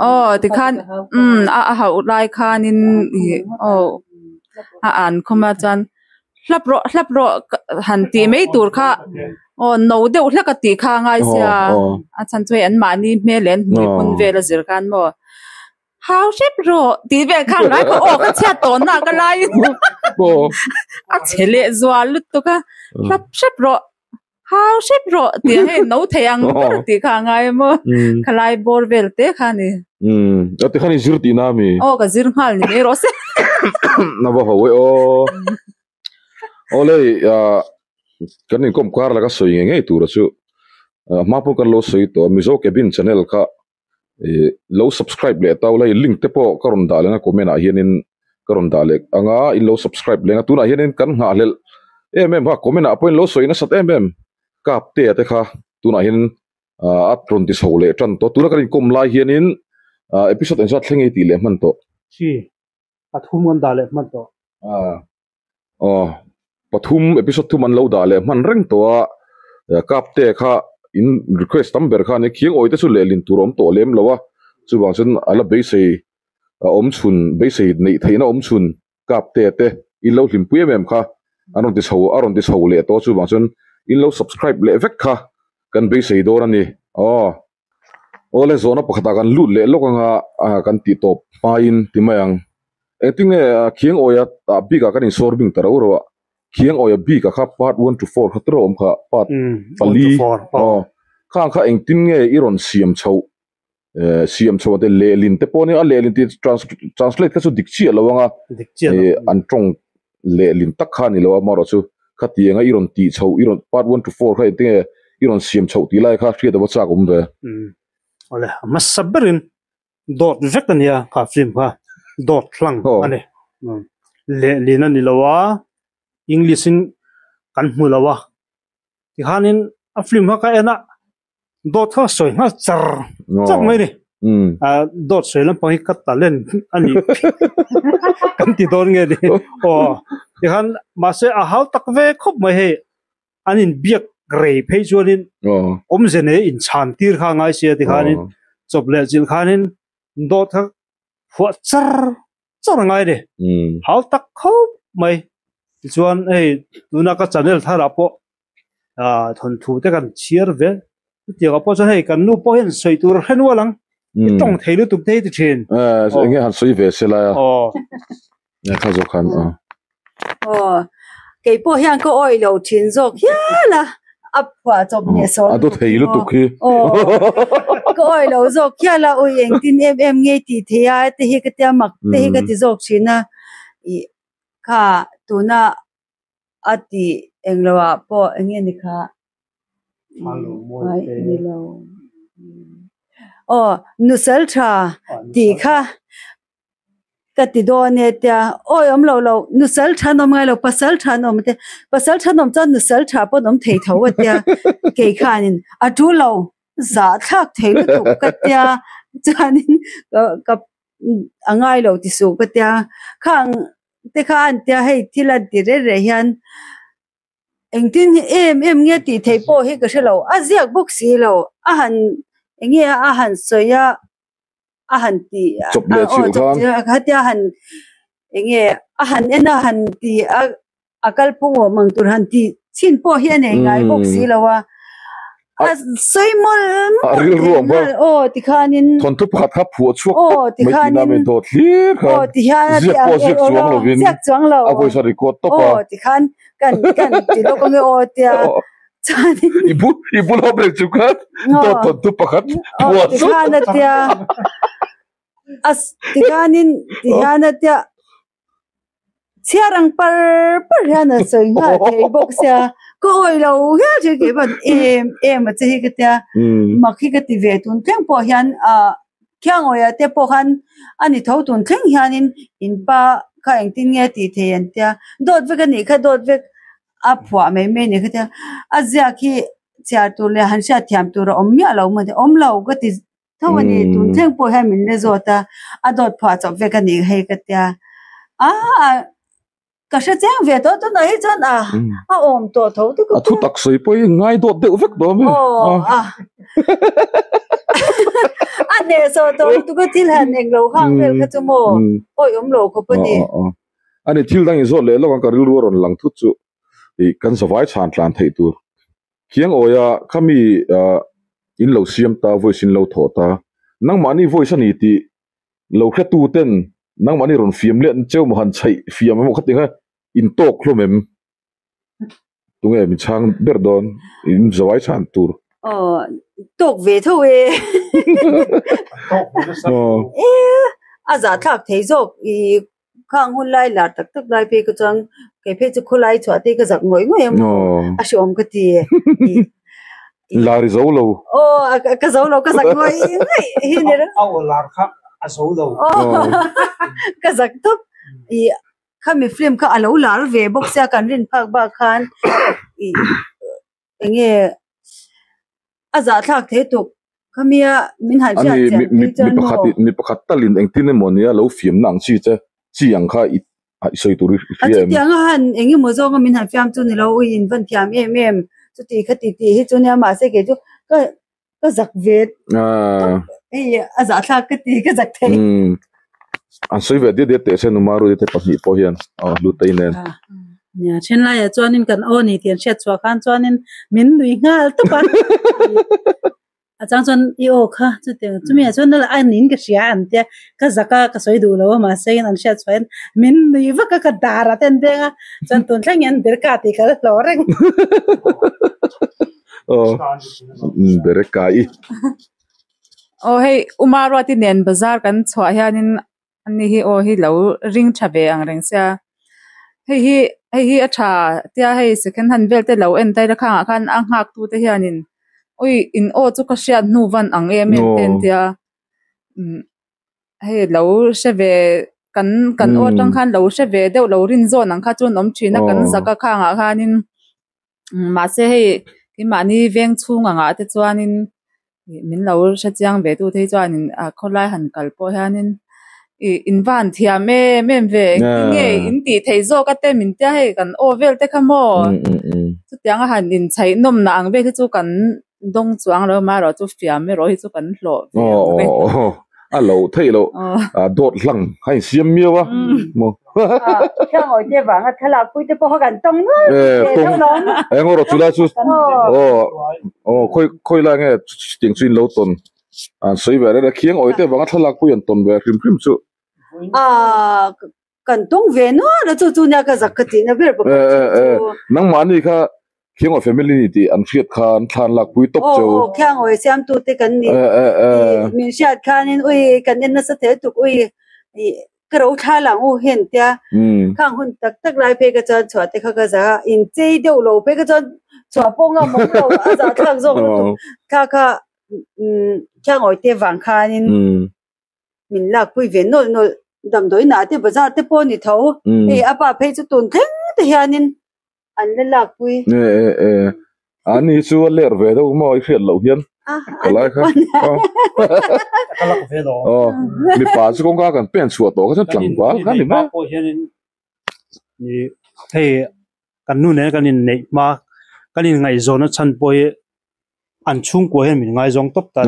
Aw tikhan umm a a hauh lai khanin ih aw a an khum a chuan hlap rawh hlap rawh han tih mai tur kha aw no deuh hlek a tih kha a ngai sia a chhan chu hei an mahni hmel leh an hmui hmun vel a zir khan maw hau hrep rawh tih vel khan lai kha aw ka chhiat tawh nak a laiin a che leh zual lutuk a hlap hrep rawh. Hau hrep rawh tih ang hei no thei ang ber tih kha a ngai a maw? Khalai bawr vel te kha a ni. A ti khan i zir tihna a mi? Aw ka zir nghal ni mai rawh se. Na va ho e aw. Aw lei kan inkawm kar la ka sawi ngei ngei tur a chu hma pawh kan lo sawi tawh a Mizo Cabin channel kha lo subscribe leh tau la link te pawh ka rawn dah leh ang a comment ah hianin ka rawn dah leh ang a in lo subscribe leh ang a tunah hianin kan nghahhlelh em em kha comment ah pawhin lo sawi nasat em em kap te te kha tunah hian a rawn ti chho leh tan tawh tuna kan inkawm lai hianin episode engzat thleng nge tih leh hman tawh. Chi pathum kan dah leh hman tawh. Aw pathum episode thum an lo dah leh hman reng tawh a kap te kha in request tam ber kha a ni khiang awite chu lehlin tur a awm tawh lem lo a chuvang chuan a la beisei a awm chhun beisei neih theihna awm chhun kap te te in lo hlimpui em em kha an rawn ti chho a rawn ti chho leh tawh a chuvang chuan in lo subscribe leh vek kha kan beisei dawn a ni aw awle zawhna pakhatah kan lut leh lawk anga kan tih tawp hmain ti mai ang. Engtinge Khiang Awia ah bikah kan insawr bing ta rau rau a, Khiang Awia bikah kha part one to four kha tiraw awm kha part pali aw khang kha engtin nge i rawn siam chhoh siam chhoh ang te lehlin te pawh nia a lehlin tih translate kha chu dik chiah lo ang a an tawng lehlin tak kha a ni lo a amaherawhchu khatianga i rawn tih chhoh i rawn part one to four kha engtinge i rawn siam chhoh tih lai kha hriat a va chak awm ve. Awle a hmasa berin Dawt vek a nia kha film kha dawt hlang a ni. Lehlin a ni lo a, English in kan hmu lo a. Tikhanin a film kha ka en a, dawt kha sawi nghal char char mai a ni. Dawt sawi lampang hi ka talent a ni kan ti dawn nge ni. Aw tikhan mahse a hau tak ve khawp mai hei. An inbiak rei phei chuanin awmze nei inchhan tir kha a ngai sia tikhanin chawp leh chilh khanin dawt kha phuah char char a ngai a ni. Hau tak khawp mai. Tichuan hei tuna ka channel tharah pawh thawnthu te kan chhiar ve. Chutiangah pawh chuan hei kan nu pawh hian sawi tur a hre nual ang. I tawng thei lutuk te hi ti thin. Enge han sawi ve se lai a. Kha zawk khan. Aw kei pawh hian ka awih lo thin zawk hial a, a phuah chawp hneh sawm A dawt thei lutuk hi. Aw ka awih lo zawk hial a, ui engtin em em nge tih thei a te hi ka tia mak te hi ka ti zawk thin a, ih kha tuna a tih englo ah pawh eng nge ni kha ai ni lo aw nusal tha tih kha ka ti dawn e tia awi awm lo lo nusal tha an awm ngai lo pasal tha an awm tia pasal tha an awm chuan nusal tha pawh an awm thei tho a tia kei khanin a tul lo zahthlak thei lutuk ka tia chuanin ka a ngai lo ti suh ka tia khang te kha an tia hei thil an ti reng reng hian engtin em em nge tih theih pawh hi ka hre lo a ziak bawk si lo a han eng nge a han sawi a a han ti Chawp leh chilh khan. Khatia han eng nge a han en a han ti a a kalphung awm ang tur han ti chhin pawh hi a nei ngai bawk si lo a. A sawi mawlh mawlh. A rilru ang kha. Aw tikhanin. Thawnthu pakhat kha phuah chhuak tawp mai tihna mai dawt hlir khan. Aw tihian a Ziak pawh ziak chuang lovin. Ziak chuang lo. A voice a record tawp a. Aw tikhan kan kan ti lawk ange aw tia. Chuanin. I bu i bul hawp reng chu khan dawt thawnthu pakhat phuah chhuak. Tikhan a tia. A tikhanin tihian a tia. Chhiar ang par par hian a sawi nghal thei bawk sia ka awi lo hial thin kei pawn em em a che hi ka tia mak hi ka ti ve tun thleng pawh hian ah khiangawia te pawh khan a ni tho tun thleng hianin in pa kha engtin nge a tih thei an tia dawt vek a nih kha dawt vek a phuah mai mai a ni kha tia a ziak hi chhiar tur leh han hriat thiam tur a awm miah lo maw awm lo ka ti Tho a ni, tun thleng pawh hian min la zawt a, a dawt phuah chawp vek a nih hei ka tia. A ka hre chiang ve tawh tunah hi chuan a a awm tawh tho te ka tia. A thu tak sawi pawh hi ngai dawt deuh vek dawn e. Aw a a hnehsawh tawh lutuk a thil han eng lo hang vel kha chu maw awi awm lo khawp a ni. A ni thil dang inzawt leh lawk ang ka rilru a rawn lang thut chu ih kan zavai chhan tlan theih tur. Khiang awia khami in lo siam ta voice in lo thawh ta nangmahni voice a ni tih lo hretu ten nangmahni rawn fiam leh cheu maw han chhaih fiam emaw kha tinge in tawk hlawm em? Tunge min chhang ber dawn in zawai chhan tur. Aw tawk ve tho e. E a zahthlak thei zawk i Khang hun lai lar tak tak lai phei ka chuan kei phei chu khawlai chhuah te ka zak ngawih ngawih a maw a hreawm ka ti. Lar i zo lo. Aw ka zo lo ka zak ngawih ngawih hi ni reng. A aw lar kha a zo lo. Aw ka zak tawp. I khami film kha a lo lar ve bawk sia kan rin phak bak khan i Eng nge a zahthlak thei tuk khamia min han hriat chian phei chuan maw? Mi pakhat talin engtin emaw nia lo fiamna ang chi che chi ang kha i sawi tur i hria em? A chutianga han eng emaw zawnga min han fiam chu ni lo ui in van thiam em em chuti kha ti tih hi chu nia mahse kei chu ka ka zak ve tawp hei a zahthlak ka ti ka zak thei. An sawi ve diat diat teh se Numaru te pahnih pawh hian Hlutei nen. Nia then laiah chuanin kan aw ni tih an hriat chhuah khan chuanin min nui nghal tawp a. A chang chuan i aw kha chutiang chumi ah chuan a niin ka hria an tia ka zak a ka sawi duh lo a mahse an hriat chhuah hian min nui vak a ka dar ah te an beng a chuan tun thleng hian berka tih ka la hlawh reng. Aw berka i. Aw hei Uma Ruati nen bazar kan chhuah hianin Ani hi aw hi lo ring tha ve ang reng sia hei hi hei hi a tha tia hei second hand vel te lo en daih la khangah khan a nghak tu te hianin ui in aw chu ka hriat hnu van ang em em te an tia umm hei lo hre ve kan kan aw atang khan lo hre ve deuh lo rin zawn ang kha chu an awm thin a kan zak a khangah khanin mahse hei keimahni veng chhung angah te chuanin min lo hre chiang ve tu te hi chuanin ah khawlai han kal pawh hianin ih in van thiam em em ve engtin nge in tih theih zawk a te min tia hei kan aw vel te kha maw chutiang a han inchhaih nawmna ang vel hi chu kan dawng chuang lo amaherawh chu fiam erawh hi chu kan hlawh ve ang reng. A lo theih loh dawt hlang a insiam miau a maw. Khiangawi te vanga thlalak pui te pawh kha kan tawng nual ve tho lawm. Eng erawh chu lai chu aw khawi khawi lai nge chutiang chu in lo tawn an sawi ve reng a, khiangawi te vanga thlalak pui an tawn ve hrim hrim chu. Kan tawng ve nual a chu chu nia ka zak ka tihna ber pakhat chu chu. Nangmahni kha Khiangawi family ni tih an hriat khan thlan lak pui tawp cheu. Aw aw Khiangawi siamtute kan ni tih min hriat khanin ui kan en nasa thei tuk ui ka ro thla lang u hian tia khang hun tak tak lai phei ka chuan chhuah te kha ka za a inchei deuh lo phei ka chuan chhuah pawh ngam awm lo a zah thlak zawk lutuk thla kha Khiangawi te vang khanin min lak pui ve nawlh nawlh damdawi nah te bazar te pawh a ni tho hei a pa phei chu tun thleng te hianin an la lak pui. E e e ani chu a ler ve deuh maw i hriat loh hian ka lai kha ka lak ve lo aw mipa chu kawngka kan pen chhuah tawh kha chuan tlangval kha ni mai pawh hianin ni hei kan nu nen kan inneih hma kan inngaihzawn a chhan pawh hi an chhungkua hian min ngaizawng tawp ta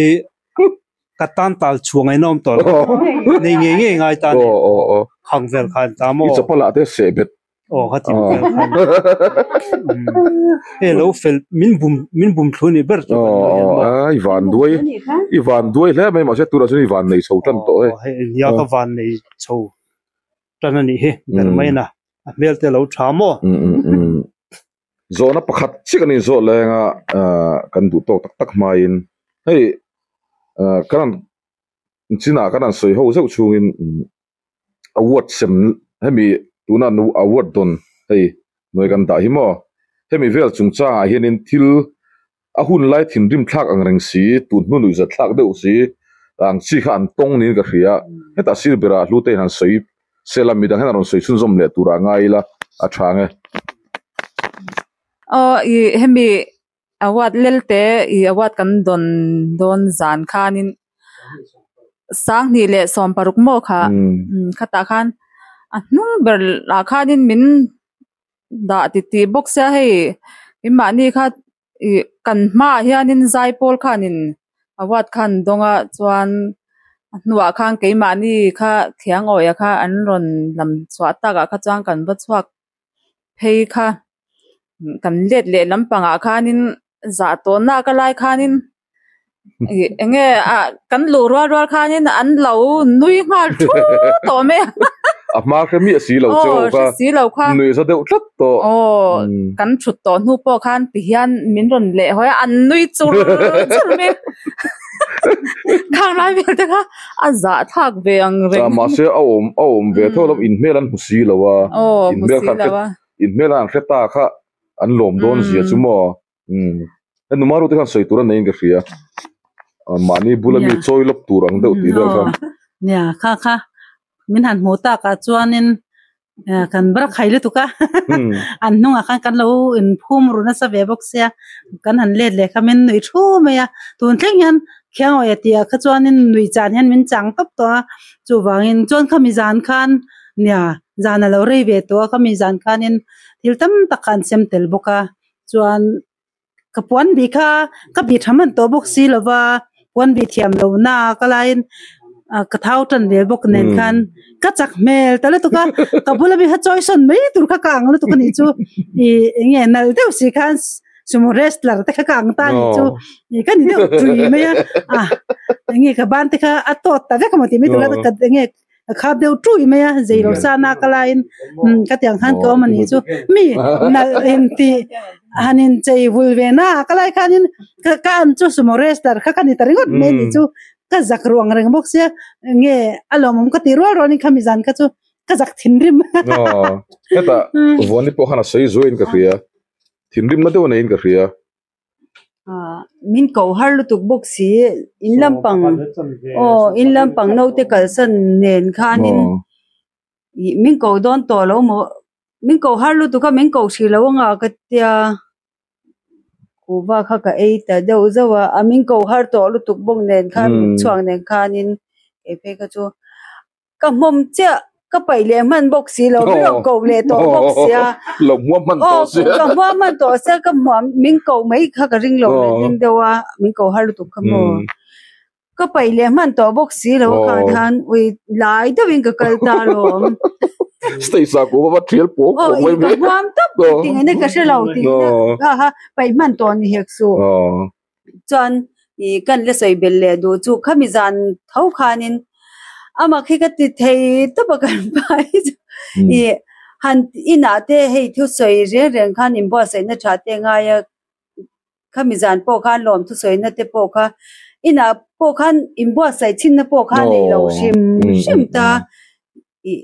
i ka tan tal chhuah ngaihna awm tawh lo nei ngei ngei ngai ta ni khang vel khan ta maw i chawpal ah te seh bet aw kha ti vel khan hei lo fel min bum min bum thlu ni ber chu aw i van duai i van duai hle mai mahse tunah chuan i van nei chho tan tawh hei nia ka van nei chho tan a nih hi ber mai na a hmel te lo tha maw Zawhna pakhat chiah kan inzawh leng a, kan duh tawk tak tak hmain hei kan han chinah kan han sawi ho zeuh chhungin award sem hemi tuna award dawn hei hnuai kan dah hi maw hemi vel chungchangah hianin thil a hun lai thinrim thlak ang reng si tun hnu nuihza thlak deuh si ang chi kha an tawng niin ka hria hetah sir berah hlute in han sawi Sela midang hian a rawn sawi chhunzawm leh tur ah ngai ila a tha nge. Aw i hemi award lelte i award kan dawn dawn zan khanin sanghnih leh sawmparuk maw kha khatah khan a hnung ber ah khanin min dah titih bawk sia hei keimahni kha ih kan hmaah hianin zaipawl khanin award khan dawng a chuan a hnuah khan keimahni kha thiangawia kha an rawn lam chhuah takah kha chuan kan va chhuak phei kha kan let leh lampangah khanin zah tawh nak a lai khanin ih eng nge ah kan luh rual rual khanin an lo nui nghal thu tawh mai a a hma hre miah si lo che aw kha si lo kha nui za deuh tlat tawh aw kan thut tawh hnu pawh khan ti hian min rawn leh hawi a an nui chur chur mai khang lai vel te kha a zah thlak ve ang reng mahse a awm a awm ve tho lam inhmel an hmu si lo a aw hmu si lo a inhmel an hre ta kha an lawm dawn zia chu maw Umm he numaru te khan sawi tur a neiin ka hria mahni bula mi chawi lawp tur ang deuh tih vel kha. Nia kha kha min han hmuh takah chuanin kan bar khai lutuk a an hnungah khan kan lo inphum ru nasa ve bawk sia kan han let leh kha min nuih thu mai a tun thleng hian Khiangawia tih ah kha chuanin nuih chan hian min chang tawp tawh a chuvangin chuan khami zan khan nia zan a lo rei ve tawh a khami zan khanin thil tam tak kha an sem tel bawk a. Chuan ka puan bih kha ka bih tha hman tawh bawk si lo va, puan bih thiam lo na ka laiin ka thau tan ve bawk nen khan ka chak hmel ta lutuk a, ka bula mi kha chawi sawn mai tur kha ka ang lutuk a nih chu ih eng nge nalh deuh si khan sumo wrestler te kha ka ang ta a nih chu ih ka ni deuh tui mai a, ah eng nge ka ban te kha a tawt ta vek emaw tih mai tur kha ka eng nge a khap deuh ṭuih mai a zei lo sa nak a laiin umm ka tiang khan ka awm a nih chu mi nalh in tih han in chei vul ve na a ka lai khanin ka ka an chu sumo wrestler kha ka ni ta ringawt mai a nih chu ka zak ruang reng bawk sia nge a lawmawm ka tih rual rualin khami zan kha chu ka zak thinrim aw hetah Vuani pawh khan a sawi zuaiin ka hria thinrimna deuh a neiin ka hria. Min ko har lutuk bawk si in lampang aw in lampang naute kalsan nen khanin ih min ko dawn tawh lo maw min ko har lutuk a min ko hrih lo anga ka tia kuhva kha ka ei ta deuh zauh a a min ko har tawh lutuk bawk nen khan chhuak nen khanin kei phei kha chu. Ka hmawm chiah, ka paih leh hman bawk si lo, min rawn koh leh tawh bawk sia. Lo hmuam hman tawh sia. Aw, ka hmuam hman tawh sia, ka hmuam, min koh mai kha ka ring lo leh ding deuh a, min koh har lutuk kha maw. Ka paih leh hman tawh bawk si lo khan khan ui lai deuhin ka kal ta alawm. Stage ah kuh va thial pawk pawk mai mai. Aw, ka hmuam tawp ting ina ka hre lo ting ina kha kha paih hman tawh ni hek suh. Chuan. I kan le sawi belh leh duh chu khami zan tho khanin amah khi ka ti thei tawp a kan pa hi chu i han inah te hei thusawi reng reng khan inbuatsaihna tha te ngai a khami zan pawh khan lawm thusawina te pawh kha inah pawh khan inbuatsaih chhinna pawh kha a nei lo hrim hrim ta i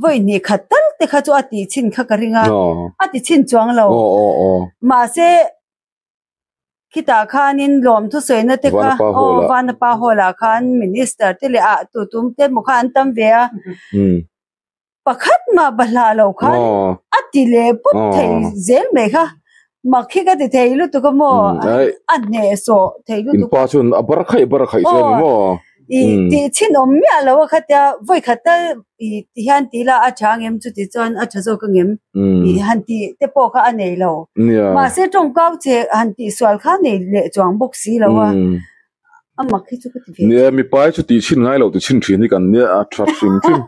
Vawi hnih khat tal te kha chu a tih chhin kha ka ring a, a ti chhin chuang lo. Mahse, khitah khanin lawm thusawina te kha aw Vanapa Hall ah khan Minister te leh ah tutum te emaw kha an tam ve a, pakhat mah bahlah lo khan a ti leh pawp thei zel mai kha. Mak hi ka ti thei lutuk a maw? A hnehsawh thei lutuk. In pa chuan a bar khaih bar khaih che a ni maw? I tih chhin awm miah lo a khatia vawi khat tal i ti hian ti ila a tha angem chuti chuan a tha zawk angem tih han tih te pawh kha a nei lo. Mahse tawngkau che han tih sual kha nei leh chuang bawk si lo a. A mak hi chu ka ti ve. Nia mipa hi chu tih chhin ngai lo ti chhin thin hi kan nia a tha hrim hrim.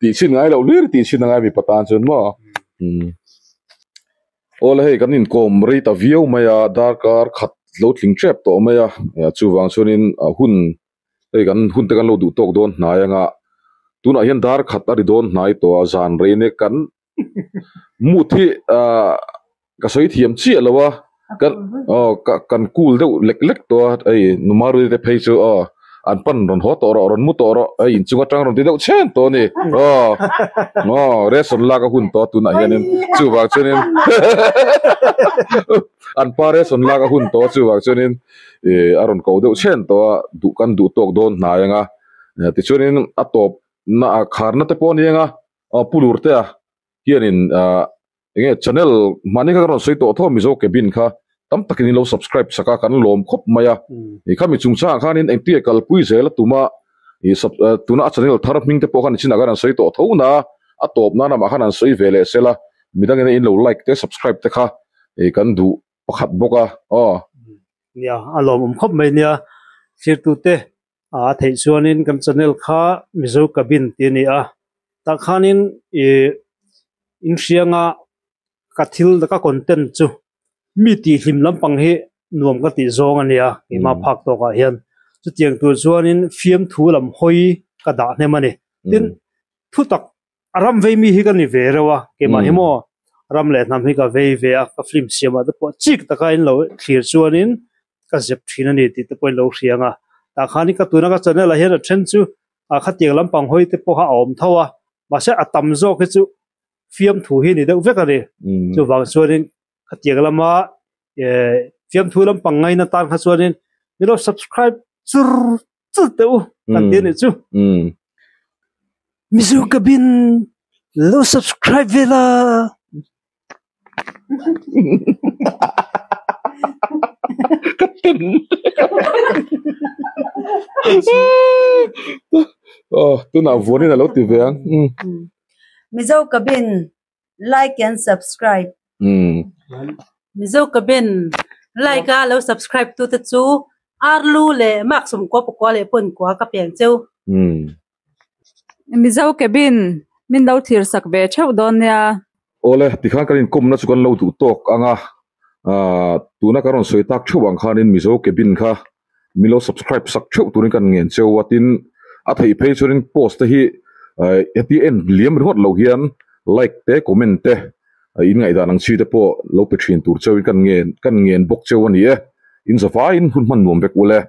Tih chhin ngai loh hlir tih chhin angai mipa tan chuan maw. Awle hei kan inkawm rei ta viau mai a darkar khat lo tling tep tawh mai a chuvang chuanin hun hei kan hun te kan lo duh tawk dawn hnai anga tunah hian dar khat a ri dawn hnai tawh a zan rei nek kan Mood hi ah ka sawi thiam chiah lo a kan aw ka kan cool deuh lek lek tawh a hei Numarui te phei chu aw an pan rawn haw tawh rawh rawn mu tawh rawh hei inchung atang rawn ti deuh chhen tawh a ni aw aw ration lak a hun tawh a tunah hianin chuvang chuanin an pa ration lak a hun tawh a chuvang chuanin ih a rawn ko deuh chhen tawh a duh kan duh tawk dawn hnai ang a tichuanin a tawp na ah kharna te pawh a ni ang a. Aw Pu Lurtea hianin enge channel mahni kha ka rawn sawi tawh tho a Mizo Cabin kha tam takin in lo subscribe sak a kan lawm khawp mai a i khami chungchangah khanin engtinge kalpui zel a tum a i sub tuna a channel thar hming te pawh khan chinah khan an sawi tawh tho na a tawp nan amah khan an sawi ve leh sela midang in in lo like te subscribe te kha i kan duh pakhat bawk a aw. Nia a lawmawm khawp mai nia thirtute A theih chuanin kan channel kha Mizo Cabin tih a ni a, tah khanin ih inhrianga ka thil ka content chu mi tih hlim lampang hi nuam ka tih zawng a ni a, keimah phak tawkah hian chutiang tur chuanin fiamthu lam hawi ka dah hnem a ni. Tin, thutak A ram vei mi hi ka ni ve reuh a, keimah hi maw ram leh hnam hi ka vei ve a, ka film siamah te pawh chik taka in lo thlir chuanin ka zep thin a ni tih te pawh in lo hria ang a, tah khanin ka tuna ka channel ah hian a then chu a khatiang lampang hawi te pawh kha a awm tho a, mahse a tam zawk hi chu fiamthu hi ni deuh vek a ni, chuvang chuanin khatiang lama eh fiamthu lampang ngaina tan kha chuanin min lo subscribe chur chur teh u kan ti a nih chu. Mizo Cabin lo subscribe ve la. Ka ten. Oh, tunah vuanin a lo ti ve ang. Mizo Cabin like and subscribe. Mizo Cabin like a lo subscribe tu te chu Arlu leh Mark sawmkua pakua leh pawnkua ka pian cheu. Mizo Cabin min lo thlir sak ve theuh dawn nia. Awle, tikhan kan inkawmna chu kan lo duh tawk ang a, tuna kan rawn sawi tak theuh ang khanin Mizo Cabin kha min lo subscribe sak theuh turin kan ngen cheu a, tin a theih phei chuanin post te hi heti en liam ringawt lo hian like te comment te in ngaihdan ang chi te pawh lo pe thin tur cheuin kan ngen kan ngen bawk cheu a ni e, in zavaiin hun hman nuam vek ule.